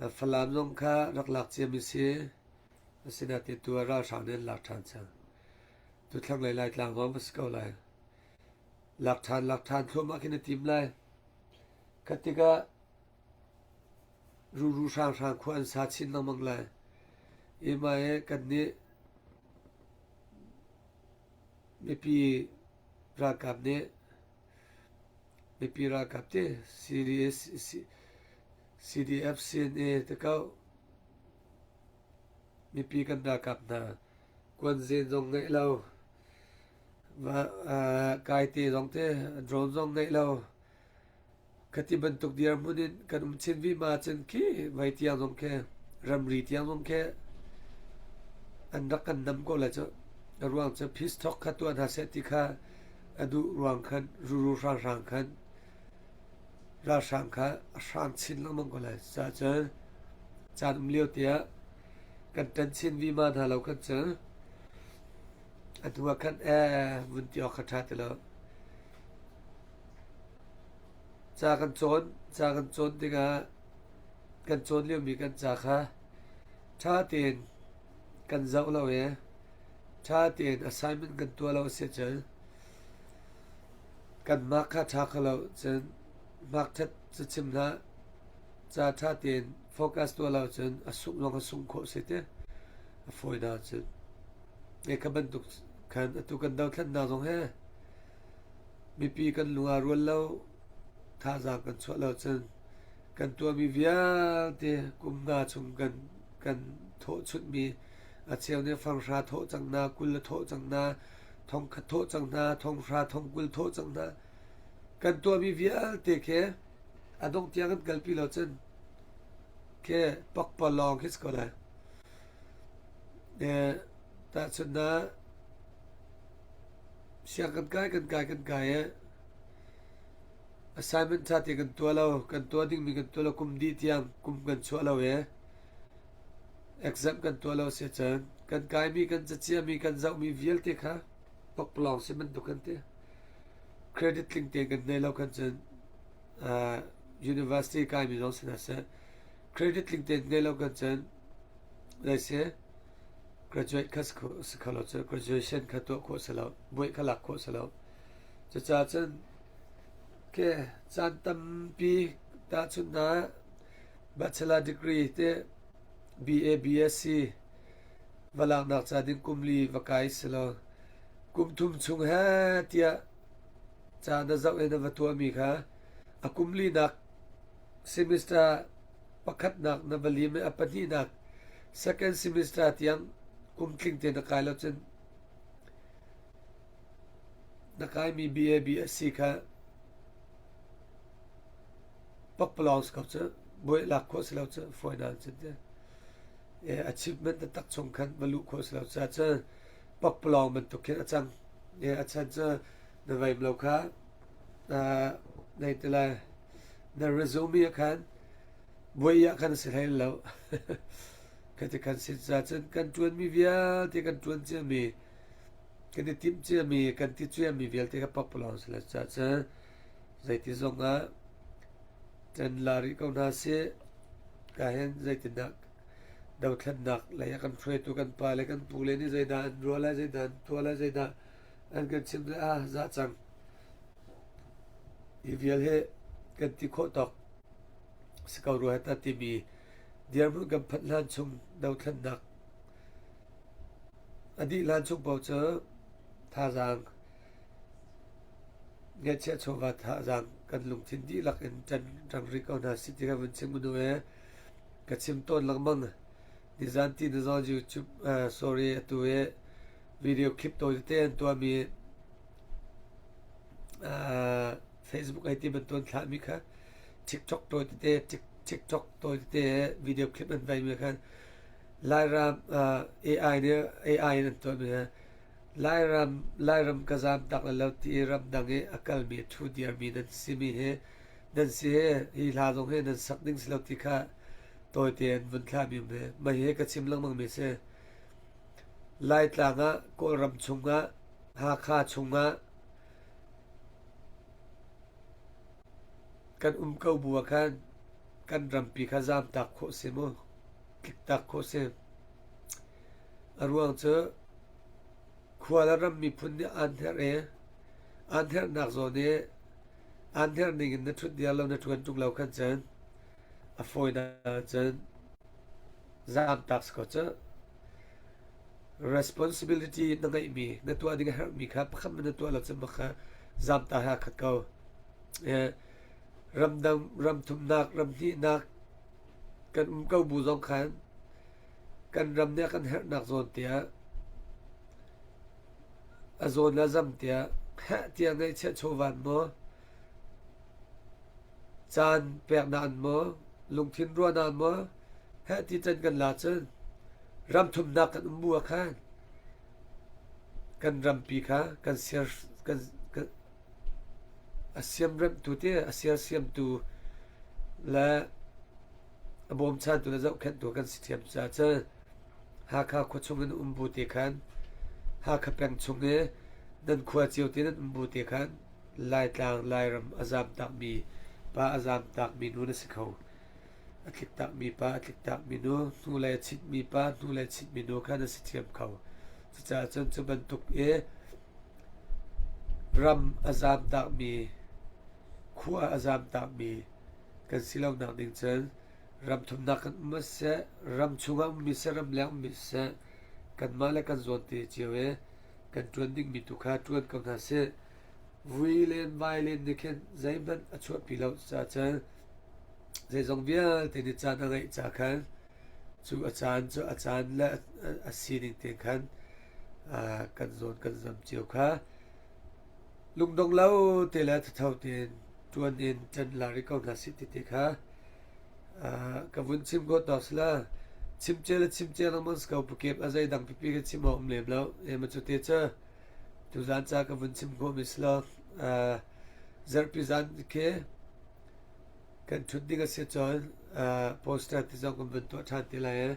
aa, Falam zong kha rak lak ciami si. Asinain tu ah ralhrang nih an lak ṭhan cang. Tu thlanglei Laitlang zong va si ko lai. Lak ṭhan, lak ṭhan thluahmah khin a tim lai. Kha tikah ruru hranghran khua an sa chin lengmang lai. Imai kannih mipi ralkap nih, mipi ralkap te, serious, si-, C D F, C N A te kauh, mipi kan ralkap hna, kuanzen zong ngeih lo, va, aa, kaite zong te, drone zong ngeih lo. Khati bantuk dirhmun in kan um chin vima cun khi vai tiang zong khe, ramri tiang zong khe an rak kan nam ko lai cu, a ruang cu peace talk kha tuah hna seh ti kha a duh ruang khan, ruru hrang hrang khan, ralhrang kha a hrang chin lengmang ko lai. Cacun caan um lio tiah kan ṭan chin vima hna lo khan cun a hnuah khan, eh, vun ti awk kha ṭha ti lo. Ca kan cawn, ca kan cawn tikah kan cawn liomi kan ca kha ṭha tein kan zoh lo i ṭha tein assignment kan tuah lo a si cun, kan mark kha ṭha kho lo cun, mark ṭhat cu chim hna, ca ṭha tein focus tuah lo cun a sung zong a sung khawh si te, a fawi hna cun. E kha bantuk khan atu kan dothlennak zong he mipi kan lung aa rual lo, thazaang kan chuah lo cun, kan tuahmi vialte kum nga chung kan, kan thawh chunhmi, a cheu nih fanghra thawh cang hna, kul a thawh cang hna, thongkhat thawh cang hna, thonghra, thongkul thawh cang hna, kan tuahmi vialte khi a dongh tiang kan kalpi lo cun, khi pakpalawng khi si ko lai. Eh, tahchunhnak siang kan kai, kan kai, kan kai eh, assignment ṭha te kan tuah lo, kan tuah dingmi kan tuah lo, kum dih tiang kum kan chuah lo eh, exam kan tuah lo a si cun, kan kaimi, kan caciami, kan zohmi vialte kha pakpalawng si bantuk kan ti. Credit tling tein kan ngei lo khan cun, aa, university kaimi zong si hna seh, credit tling tein ngei lo khan cun, zei si, graduate kha si kho, si kho lo cu, graduation kha tuah khawh si lo, buaih kha lak khawh si lo. Cucaah cun, ke caan tampi tahchunhnak, bachelor degree te, B A, B S C va laknak ca ding kum li va kai si lo. Kum thum chung he tiah ca na zoh i na va tuahmi kha a kum linak semester pakhatnak na va lim i a pahnihnak second semester tiang kum tling te na kai lo cun, na kaimi B A, B S C kha pakpalawng si ko cu, buaih lak khawh si lo cu, fawi nan cun te. E, achievement taktak chung khan va luh khawh si lo cu, cun pakpalawng bantuk khin a cang. E, a chan cu na veim lo kha, aa, na ti lai, na resume ah khan buaih ah khan a si hlei lo. Khati khan si ca cun kan ṭuanmi vialte kan ṭuan ciami, kan i timh ciami, kan ti ciami vialte kha pakpalawng si lo ca cun, zeiti zongah ṭan la rih ko hna seh, ka hin zeitinak dothlennak lei ah kan hruaitu kan pa le kan pu le nih zeidah an ruah lai, zeidah an tuah lai, zeidah an kan chim lai, ah, zah cang. Hi vial hi kan ti khawh tawk si ko rua heta timi dirhmun kan phanh hlan chung dothlennak a dih hlan chung paoh cu thazaang ngaichia chawva thazaang kan lungthin dihlak in ṭan rang rih ko hna si ti kha vun chim u e. Ka chim tawn lengmang. Nizan ti na zawn YouTube, ah, sorry, atu e video clip tawi tete an tuahmi, ah, Facebook ai ti bantuan thlahmi kha TikTok tawi tete, Tik-, TikTok tawi tete video clip an veimi kha Lairam, ah, A I nih, A I in an tuahmi kha Lairam, Lairam ka zamtak le lo ti i ramdang i a kalmi a ṭhu dirmi nan simi hi, nan si hi, hi hla zong hi nan sak ding si lo ti kha tawite an vun thlahmi um hi. Mah hi ka chim lengmangmi si. Laitlang ah, Kawlram chungah, Hakha chungah kan um ko bu ah khan kan rampi kha zamtak khawh si mu, tliktak khawh si. A ruang cu khua le ram miphun nih an herh i an herhnak zawn i an herh ning in na ṭhut diar lo, na ṭuan ṭung lo khan cun a fawi nain cun zamtak si ko cu. Responsibility na ngeihmi, na tuah ding a herhmi kha pakhat hmanh na tuah lo cun mah kha zamtak he aa khat ko. Eh, ramdang, ramthumnak, ramhnihnak, kan um ko bu zong khan kan ram nih kan herhnak zawn tiah a zawn a zam tiah heh tiah ngaihchiah chawvan maw, caan pek nain maw, lungthin ruah nain maw, heh ti can kan la cun ram thumnak kan um bu ah khan kan rampi kha kan siar, kan, kan, a siam remhtu te, a siar siamtu le a bawmchantu le zohkhenhtu kan si thiam caah cun Hakha khua chung in um bu te khan, Hakha peng chung i nan khua cio te nan um bu te khan, Laitlang, Lairam a zamtakmi pa, a zamtakmi nu na si kho. A tliktakmi pa, a tliktakmi nu, hnulei a chitmi pa, hnulei a chitmi nu kha na si thiam kho. Cucaah cun cu bantuk i ram a zamtakmi, khua a zamtakmi kan si lonak ding cun ram thumnak kan um a si, ram chungah ummi si, ram leng ummi si, kanmah le kan zawnte cio i kan ṭuan dingmi tu kha ṭuan ko hna seh. Vui len, vai len nih khin zeihmanh a chuahpi lo caah cun zeizong vialte nih caan a ngeih caah khan cu a caan cu a caan le a, a, a sining te khan, aa, kan zawn kan zam cio kha lungdong lo te le thatho tein ṭuan in ṭan la rih ko hna sih tete kha, aa, ka vun chim khawh tawk si la, chim cia le chim cia lengmang si ko, pukep a zeidang pipi kha chim awk um lem lo, em a cu te cu tuzan ca ka vun chim khawhmi si lo, aa, zarhpi zan khi kan ṭhut ding a si cun, aa, poster ti zong kan vun tuah ṭhan te lai.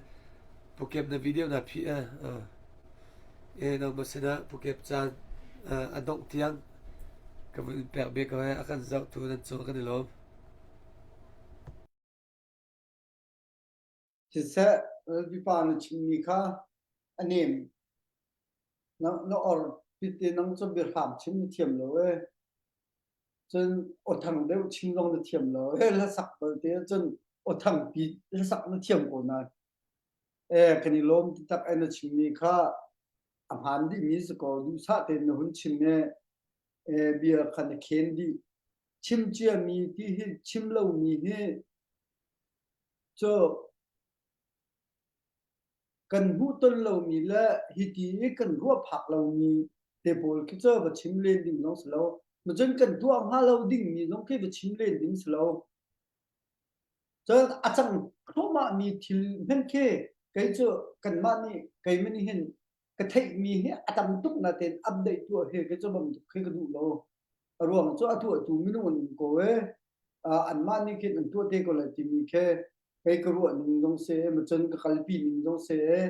Pukep na video na phih, aa, aa. E, nangmah sinah pukep caan, aa, a dongh tiang ka vun in pek bik ko he, a kan zohtu nan cung a kan i lawm. Siseh, Lalpipa na chimmi kha a nem. Na, na or pite nang cu biahram chim na thiam lo e. Cun awthang deuh chim zong na thiam lo e. Hlasak balte cun awthang pi hlasak na thiam ko nain. E, kan i lawm taktak e, na chimmi kha a hmaan dihmi si ko, duhsah tein na hun chim e, e, bia kha na khen dih. Chim ciami ti hi, chim lomi hi cu kan hmuhton lomi le hiti i kan ruah phak lomi te pawl khi cu va chim len ding zong si lo. Macun kan tuah hnga lo dingmi zong khi va chim len ding si lo. Cun a cang thluahmahmi thil hmanh khi kei cu kanmah nih, keimah nih hin ka theihmi hi a tam tuk natein update tuah hi kei cu bangtuk khi ka duh lo. A ruang cu a tuahtu minung an um ko e, aa, anmah nih khin an tuah te ko lai timi khi kei ka ruah ning zong si e, macun ka kalpi ning zong si e.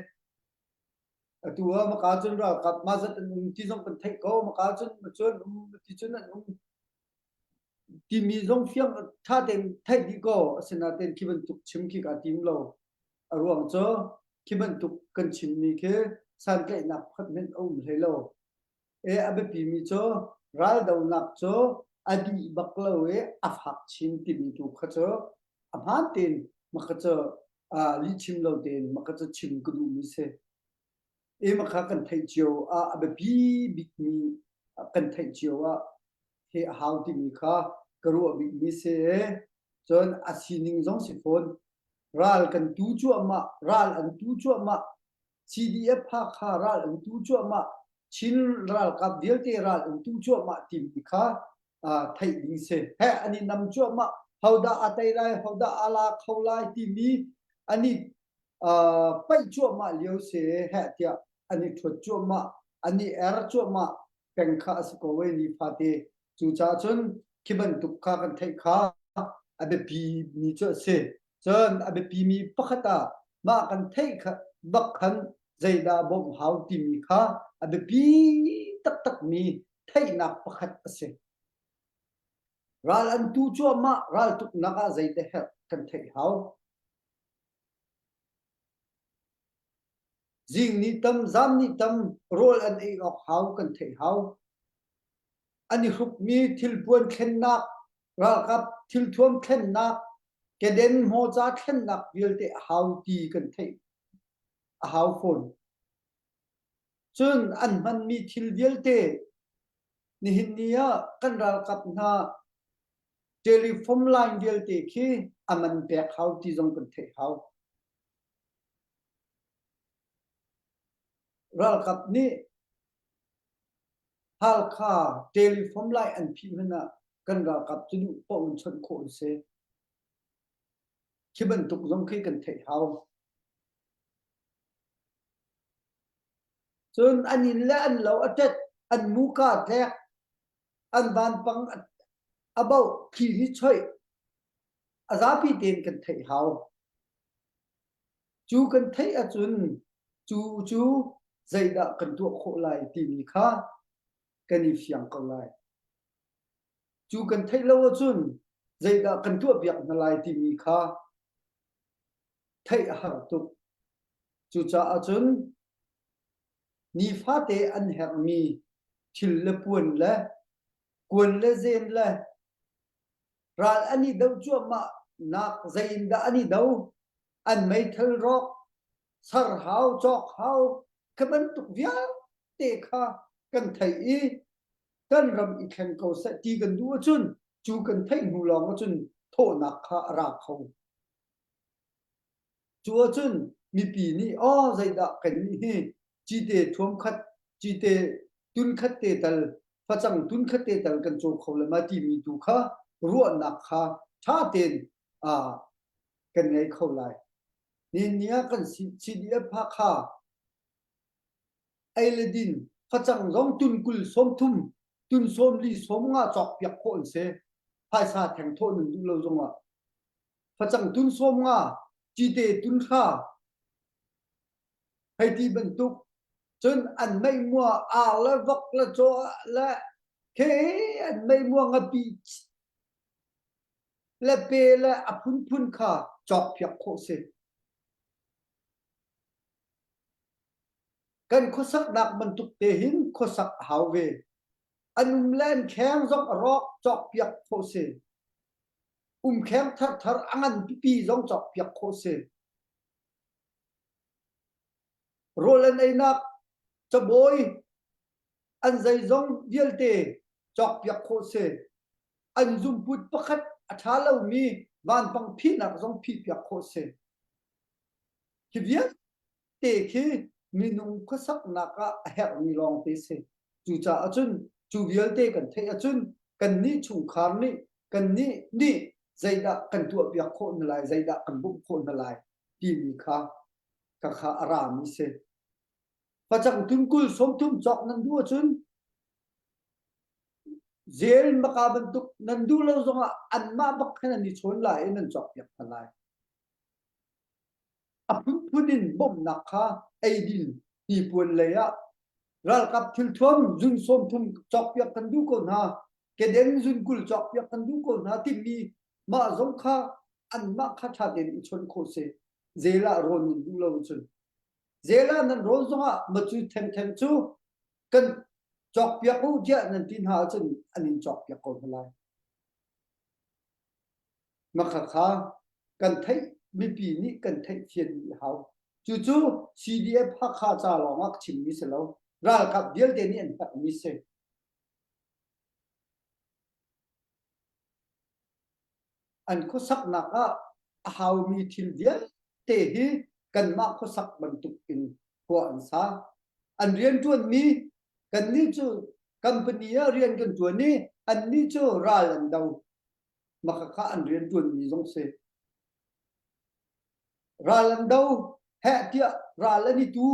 Atu ah maka cun ralkap mah zat an um ti zong kan theih ko, maka cun, macun an um ti cun an um timi zong fiang ṭha tein theih dih ko, asinain khi bantuk chim khi kaa tim lo. A ruang cu khi bantuk kan chimmi khi santlaihnak pakhat hmanh a um hlei lo. E, a biapimi cu raldonak cu a dih bak lo i a fak chin timi tu kha cu a hmaan tein maka cu, aa, lihchim lo tein maka cu chim ka duhmi si. E, maka kan theih cio ah a biapi bikmi kan theih cio ah hi a hau timi kha ka ruah bikmi si. Cun a sining zong si fawn. Ral kan tu cuahmah, ral an tu cuahmah, C D F Hakha ral an tu cuahmah, Chin ralkap vialte ral an tu cuahmah timi kha, aa, theih ding si. He an i nam cuahmah, hodah a tei lai, hodah a la kho lai timi an i, aa, paih cuahmah lio si. He tiah an i ṭhuat cuahmah, an i er cuahmah peng kha a si ko e, ni fate. Cucaah cun khi bantuk kha kan theih kha a biapimi cu a si. Cun a biapimi pakhat ah mah kan theih kha bak khan zeidah bawmh hau timi kha a biapi taktakmi theihnak pakhat a si. Ral an tu cuahmah raltuknak ah zeidah herh kan theih hau? Zing nih tam, zam nih tam rawl an ei awk hau kan theih hau. An i hrukmi thilpuan thlennak, ralkap thilthuam thlennak, keden hmawca thlennak vialte a hau ti kan theih, a hau fawn. Cun an hmanmi thil vialte nihin ni ah kan ralkap hna telephone line vialte khi a man pek hau ti zong kan theih hau. Ralkap nih Halkha telephone line an phih hmanh ah kan ralkap cu duh paoh in chawnh khawh an si. Khi bantuk zong khi kan theih hau. Cun an inn le an lo a ṭet, an muka tlek, an vanpang a, a bauh, thli nih choih, a zapi tein kan theih hau. Cu kan theih ahcun cu cu zeidah kan tuah khawh lai timi kha kan i fiang ko lai. Cu kan theih lo ahcun zeidah kan tuahpiak hna lai timi kha theih a har tuk. Cucaah cun nifate an herhmi thil le puan le kuan le zen le ral an i doh cuahmah nak zeiin dah an i doh? An meithal rawk, sar hau, cawk hau, kha bantuk vialte kha kan theih i kan ram i thleng ko seh ti kan duh ahcun cu kan theih hnu lawng ahcun thawhnak kha a ra kho. Cu ahcun mipi nih, aw, zeidah kannih hi cite thuamkhat, cite tunkhat te tal, facang tunkhat te tal kan caw kho le ma timi tu kha ruahnak kha ṭha tein, aa, kan ngei kho lai. Nihin ni ah kan C-, C D F Hakha ei le din facang zong tun kul sawmthum, tun sawmli sawmnga cawkpiak khawh an si. Phaisa thengthawh nan duh lo zongah facang tun sawmnga, cite tun hra, hei ti bantuk. Cun an meihmua ar le vok le caw le khi an meihmua ngapi le pe le a phunphun kha cawkpiak khawh si. Kan khuasaknak bantuk te hin khuasak a hau ve. An um le an kheng zong a rawk cawkpiak khawh si. Um kheng tharthar a ngan pipi zong cawkpiak khawh si. Rawl an einak cabawi an zeizong vialte cawkpiak khawh si. An zumput pakhat a ṭha lomi vanpang phihnak zong phihpiak khawh si. Hi vialte khi minung khuasaknak ah a herhmi lawngte si. Cucaah cun cu vialte kan theih ahcun kannih chungkhar nih, kannih nih zeidah kan tuahpiak khawh hna lai, zeidah kan bawmh khawh hna lai timi kha, kha, kha a rami si. Facang tunkul sawmthum cawk nan duh ahcun zel maka bantuk nan duh lo zongah anmah bak khan an i chawn lai i nan cawkpiak hna lai. A phunphun in bawmhnak kha ei din hnipuan lei ah ralkap thilthuam zun sawmthum cawkpiak kan duh ko hna, kedeng zun kul cawkpiak kan duh ko hna timi mah zong kha anmah kha ṭha tein i chawn khawh si. Zel ah rawn nan duh lo cun, zel ah nan rawn zongah macu thengtheng cu kan cawkpiak u tiah nan ti hna ahcun an in cawkpiak ko hna lai. Makha kha kan theih, mipi nih kan theih fianmi a hau. Cucu C D F Hakha ca lawngah ka chimmi si lo, ralkap vialte nih an herhmi si. An khuasaknak ah a haumi thil vialte hi kanmah khuasak bantukin khua an sa. An rianṭuanmi, kannih cu company ah rian kan ṭuan i annih cu ral an do. Makha kha an rianṭuanmi zong si. Ral an do, heh tiah ral an i tu,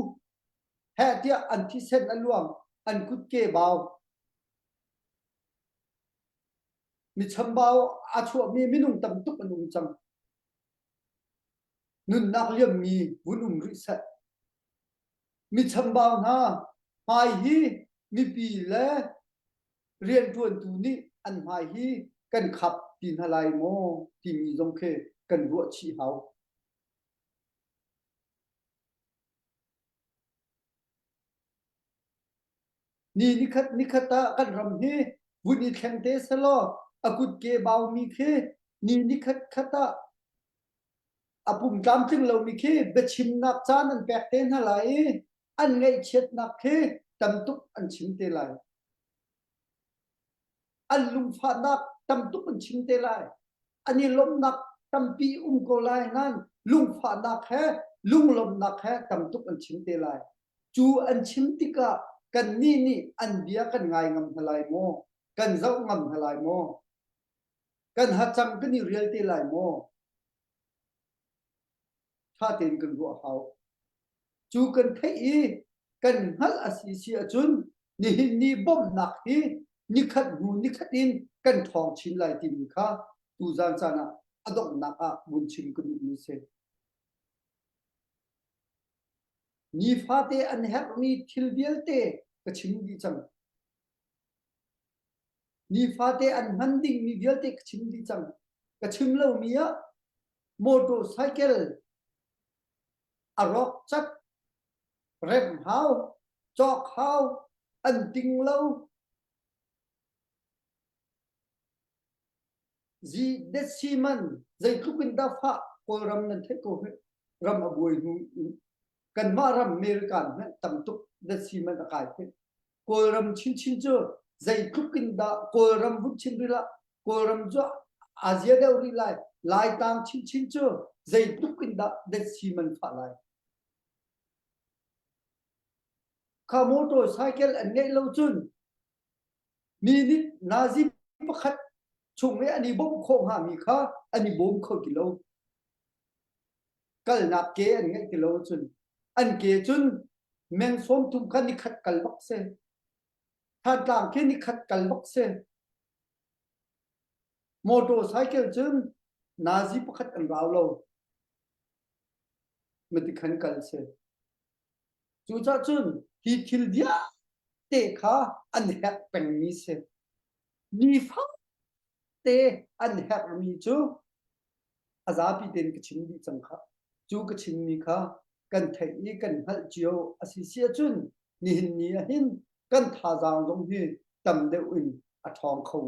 heh tiah an thisen a luang, an kutke bau. Michambau a chuahmi minung tam tuk an um cang. Nunnak liammi vun um rih seh. Michambau hna hmai hi mipi le rianṭuantu nih an hmai hi kan khap ti hna lai maw timi zong khi kan ruah chih hau. Ni nikhat nikhat ah kan ram hi vun i thleng te selaw, a kutke baumi khi ni nikhat khat ah a pum tlamtling lomi khi biachimnak caan an pek te hna lai i an ngaihchiatnak khi tam tuk an chim te lai. An lungfahnak tam tuk an chim te lai. An i lawmhnak tampi um ko lai, nain lungfahnak he, lunglawmhnak he tam tuk an chim te lai. Cu an chim tikah kannih nih an bia kan ngai ngam hna lai maw? Kan zoh ngam hna lai maw? Kan hacang kan i rial te lai maw? Ṭha tein kan ruah hau. Cu kan theih i kan hngalh a si si ahcun nihin ni bawmhnak hi nikhat hnu nikhat in kan ṭhawng chin lai timi kha tuzan caan ah a donghnak ah vun chim ka duhmi si. Nifate an herhmi thil vialte ka chim dih cang. Nifate an hman dingmi vialte ka chim dih cang. Ka chim lomi ah motorcycle a rawk cat, rem hau, cawk hau, an ting lo. Zi detsi man zeitluk in dah fah Kawlram nan theih ko hmeh, ram a buai hnu in kanmah ram America hmeh tam tuk detsi man a kai hmeh. Kawlram chinchin cu zeitluk in dah Kawlram vun chin rih lah, Kawlram cu a zia deuh rih lai, Laitang chinchin cu zeitluk in dah detsi man fah lai. Kha motorcycle an ngeih lo cun minute nazi pakhat chung i an i bawmh khawh hnga mi kha an i bawm kho ti lo. Kalnak ke an ngeih ti lo cun an ke cun meng sawmthum kha nikhat kal bak si. Thantlang khi nikhat kal bak si. Motorcycle cun nazi pakhat an rau lo. Mati khan kal si. Cucaah cun hi thil vialte kha an herh pengmi si. Nifang te an herhmi cu a zapi tein ka chim dih cang kha. Cu ka chimmi kha kan theih i kan hngalh cio a si si ahcun nihin ni ah hin kan thazaang zong hi tam deuh in a ṭhawng kho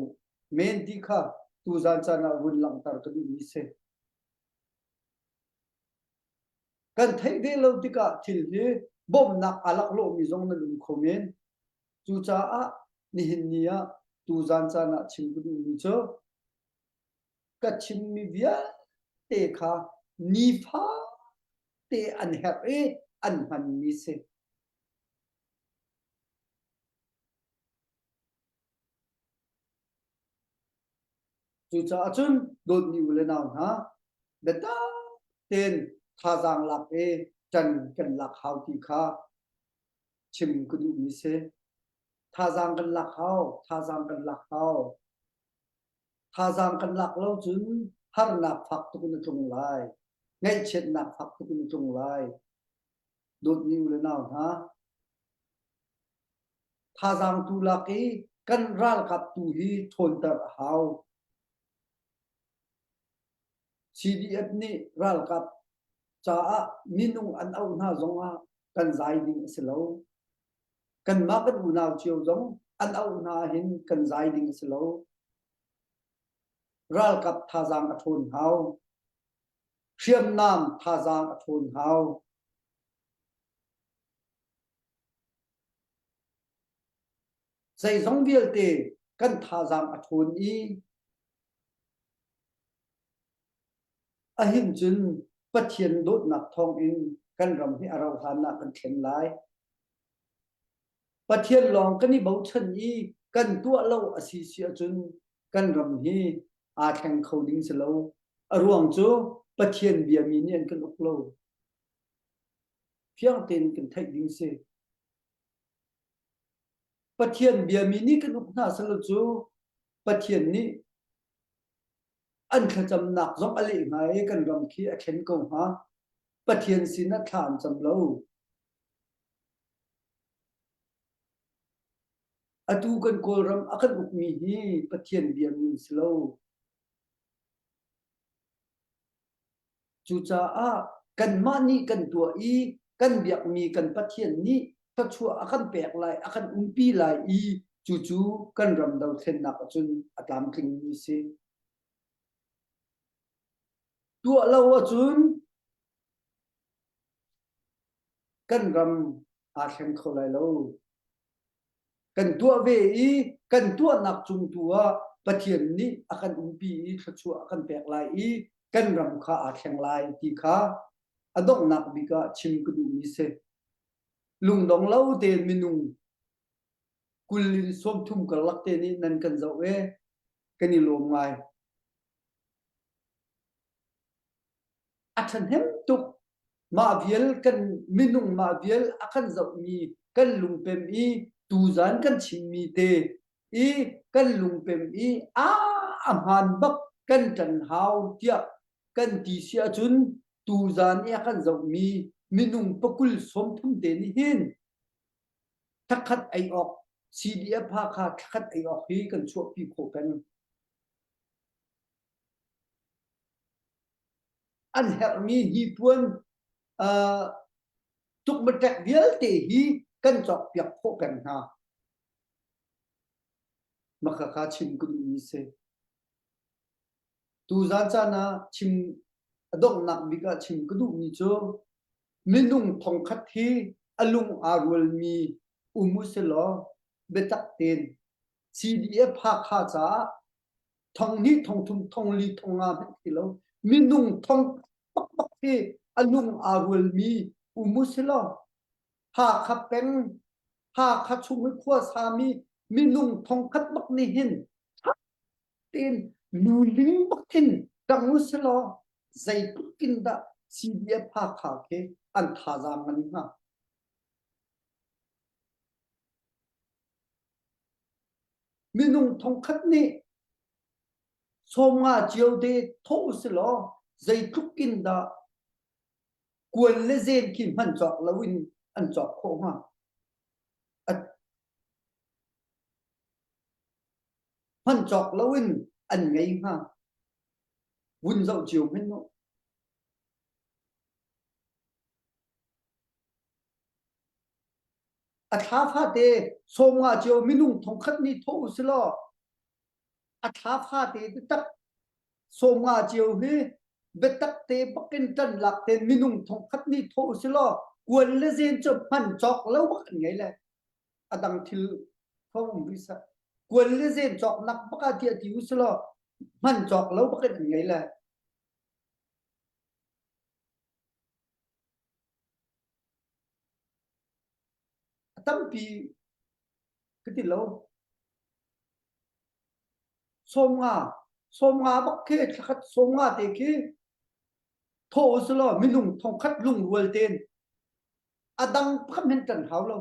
men ti kha tuzan caan ah vun langhter ka duhmi si. Kan theih ve lo tikah thil hi bawmhnak aa laklawhmi zong nan um kho men. Cucaah nihin ni ah tuzan caan ah chim ka duhmi cu ka chimmi vialte kha nifate an herh i an hmanmi si. Cucaah cun dawtmi u le nau hna, biatak tein thazaang lak i ṭan kan lak hau ti kha chim ka duhmi si. Thazaang kan lak hau, thazaang kan lak hau. Thazaang kan lak lo cun harnak fak tuk in a tlung lai, ngaihchiatnak fak tuk in a tlung lai. Dawtmi u le nau hna, thazaang tu lak i kan ralkap tu hi ṭhawnter a hau. C D F nih ralkap caah minung an auh hna zongah kan zai ding a si lo. Kanmah kan unau cio zong an auh hna hin kan zai ding a si lo. Ralkap thazaang a ṭhawn hau. Hriamnam thazaang a ṭhawn hau. Zeizong vialte kan thazaang a ṭhawn i, ahin cun Pathian dawtnak thawngin kan ram hi a rauhhlan ah kan thlen lai. Pathian lawng kan i bochan i kan tuah lo a si si ahcun kan ram hi aa thleng kho ding si lo. A ruang cu Pathian biami nih an kan uk lo. Fiang tein kan theih ding si. Pathian biami nih kan uk hna si lo cu Pathian nih an thlacamnak zong a leh hnga i kan ram khi a thlen ko hnga. Pathian sinah thla an cam lo. Atu kan Kawlram a kan ukmi hi Pathian biami si lo. Cucaah kanmah nih kan tuah i kan biakmi kan Pathian nih thluachuah a kan pek lai, a kan umpi lai i cucu kan ram dothlennak ahcun a tlamtlingmi si. Tuah lo ahcun kan ram aa thleng kho lai lo. Kan tuah ve i kan tuahnak cung tu ah Pathian nih a kan umpi i thluachuah a kan pek lai i kan ram kha aa thleng lai ti kha a donghnak bik ah chim ka duhmi si. Lungdong lo tein minung kul in sawmthum karlak te nih nan kan zoh e, kan i lawm ngai. A ṭhahnem tuk, mah vial kan minung mah vial a kan zohmi kan lungpem i tuzan kan chimmi te i kan lungpem i a a hmaan bak kan ṭan hau tiah kan ti si ahcun tuzan i a kan zohmi minung pakul sawmthum te nih hin thakhat ei awk, C D F Hakha thakhat ei awk hi kan chuahpi khawh peng. An herhmi hnipuan, aa, tukmaṭek vialte hi kan cawkpiak khawh peng hna. Mah kha kha chim ka duhmi si. Tuzan caan ah chim, a donghnak bik ah chim ka duhmi cu minung thongkhat hi a lung aa rualmi um u si law, biatak tein C D F Hakha caah thonghnih, thongthum, thongli, thongnga hmanh ti lo, minung thong pakpak hi a lung aa rualmi um u si law, Hakha peng, Hakha chung i khuasami minung thongkhat bak nih hin tein luling bak in ṭang u si law, zeitluk in dah C D F Hakha khi an thazaang ngan hna? Minung thongkhat nih sawmnga cio te thawh u si law, zeitluk in dah kuan le zen khi hman cawk loin an cawk khawh hnga? A hman cawk loin an ngei hnga. Vun zoh cio hmanh u. A thla fate sawmnga cio minung thongkhat nih thawh u si law, a thla fate biatak sawmnga cio hi biatak te bak in ṭanlak tein minung thongkhat nih thawh u si law, kuan le zen cu hman cawk lo bak an ngei le a dang thil kho um rih seh. Kuan le zen cawknak bak ah tiah ti u si law, hman cawk lo bak in an ngei le. A tampi ka ti lo. Sawmnga, sawmnga bak khi, thlakhat sawmnga te khi thawh u si law, minung thongkhat lungrual tein a dang pakhat hmanh ṭan hau lo.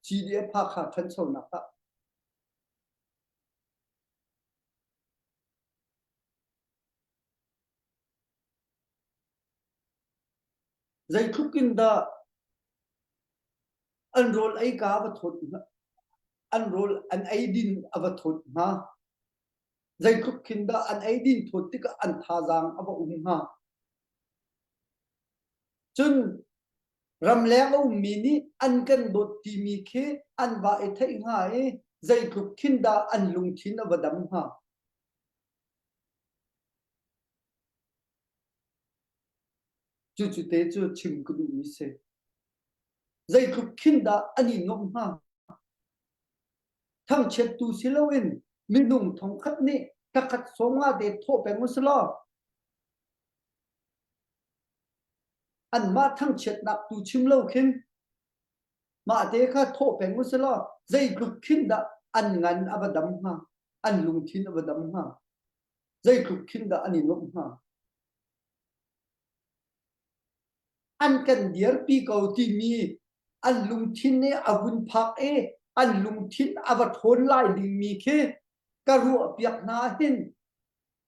C D F Hakha ṭhanchonak ah zeitluk in dah an rawl ei ka a va thawt hna, an rawl an ei din a va thawt hna? Zeitluk khin dah an ei din thawt tikah an thazaang a va um hna? Cun ramleng a ummi nih an kan dawt timi khi an va i theih hnga i, zeitluk khin dah an lungthin a va dam hnga? Cucu te cu chim ka duhmi si. Zeitluk khin dah an i nuamh hnga? Thangchiattu si loin minung thongkhat nih thakhat sawmnga te thawh peng u si law, anmah thangchiatnak tu chim lo khin mah te kha thawh peng u si law, zeitluk khin dah an ngan a va dam hnga? An lungthin a va dam hnga? Zeitluk khin dah an i nuamh hnga? An kan dirpi ko timi an lungthin i a vun phak i an lungthin a va ṭhawn lai dingmi khi ka ruahpiak hna hin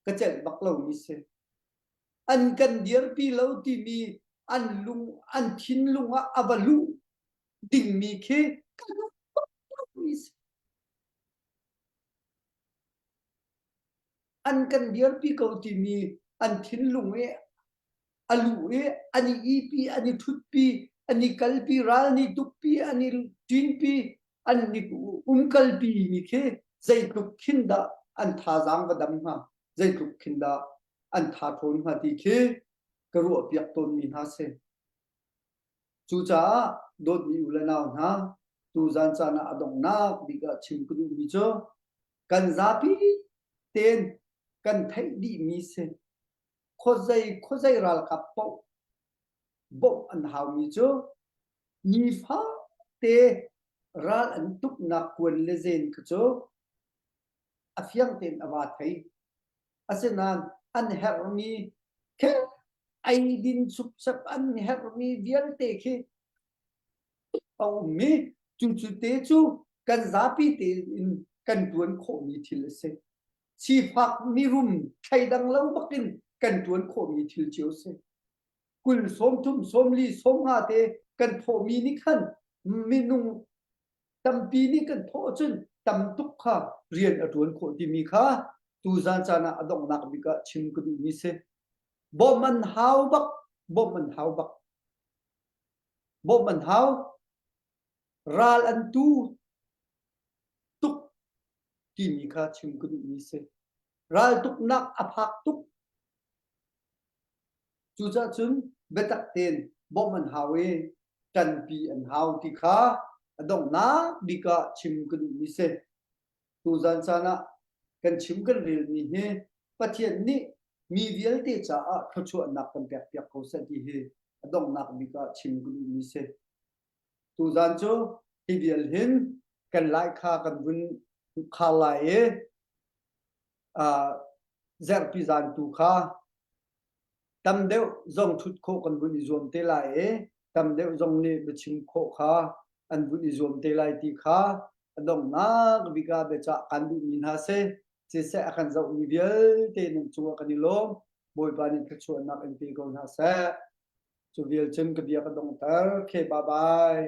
ka celh bak lomi si. An kan dirpi lo timi an lung, an thinlung ah a va luh dingmi khi ka ruah bak lomi si. An kan dirpi ko timi an thinlung i a luh i an i ihpi, an i ṭhutpi, an i kalpi, ral an i tukpi, an i ṭinpi, an i umkalpi mi khi zeitluk khin dah an thazaang va dam hnga? Zeitluk khin dah an tha ṭhawn hnga ti khi ka ruahpiak tawnmi hna si. Cucaah dawtmi u le nau hna, tuzan caan ah a donghnak bik ah chim ka duhmi cu Kan zapi ten kan theih dihmi si. Khuazei, khuazei ralkap paoh bawmh an haumi cu nifate ral an tuknak kuan le zen kha cu a fiang tein a va thei. Asinain an herhmi khe ai din supsap an herhmi vialte khi a ummi cucu te cu kan zapi tein kan ṭuan khawhmi thil a si. Sifak mirum thleidang lo bakin kan ṭuan khawhmi thil cio a si. Kul sawmthum, sawmli, sawmnga te kan thawhmi nih khan minung tampi nih kan thawh cun tam tuk kha rian a ṭuan khawh timi kha tuzan caan ah a donghnak bik ah chim ka duhmi si. Bawmh an hau bak, bawmh an hau bak. Bawmh an hau, ral an tu tuk timi kha chim ka duhmi si. Ral tuknak a phak tuk. Cucaah cun biatak tein bawmh an hau i ṭanpi an hau ti kha a donghnak bik ah chim ka duhmi si. Tuzan caan ah kan chim kan relmi hi Pathian nih mi vialte caah thluachuahnak kan pekpiak ko seh ti hi a donghnak bik ah chim ka duhmi si. Tuzan cu hi vial hin kan lai kha kan vun khal lai i, aa, zerhpi zantu kha tam deuh zong ṭhut khawh kan vun i zuam te lai i, tam deuh zong nih biachim khawh kha an vun i zuam te lai ti kha a donghnak bik ah biacah kan duhmi hna si. Siseh, a kan zohmi vialte nan cungah kan i lawm. Bawipa nih thluachuahnak in pe ko hna seh. Cu vial cun ka bia ka donghter. Okay, bye bye.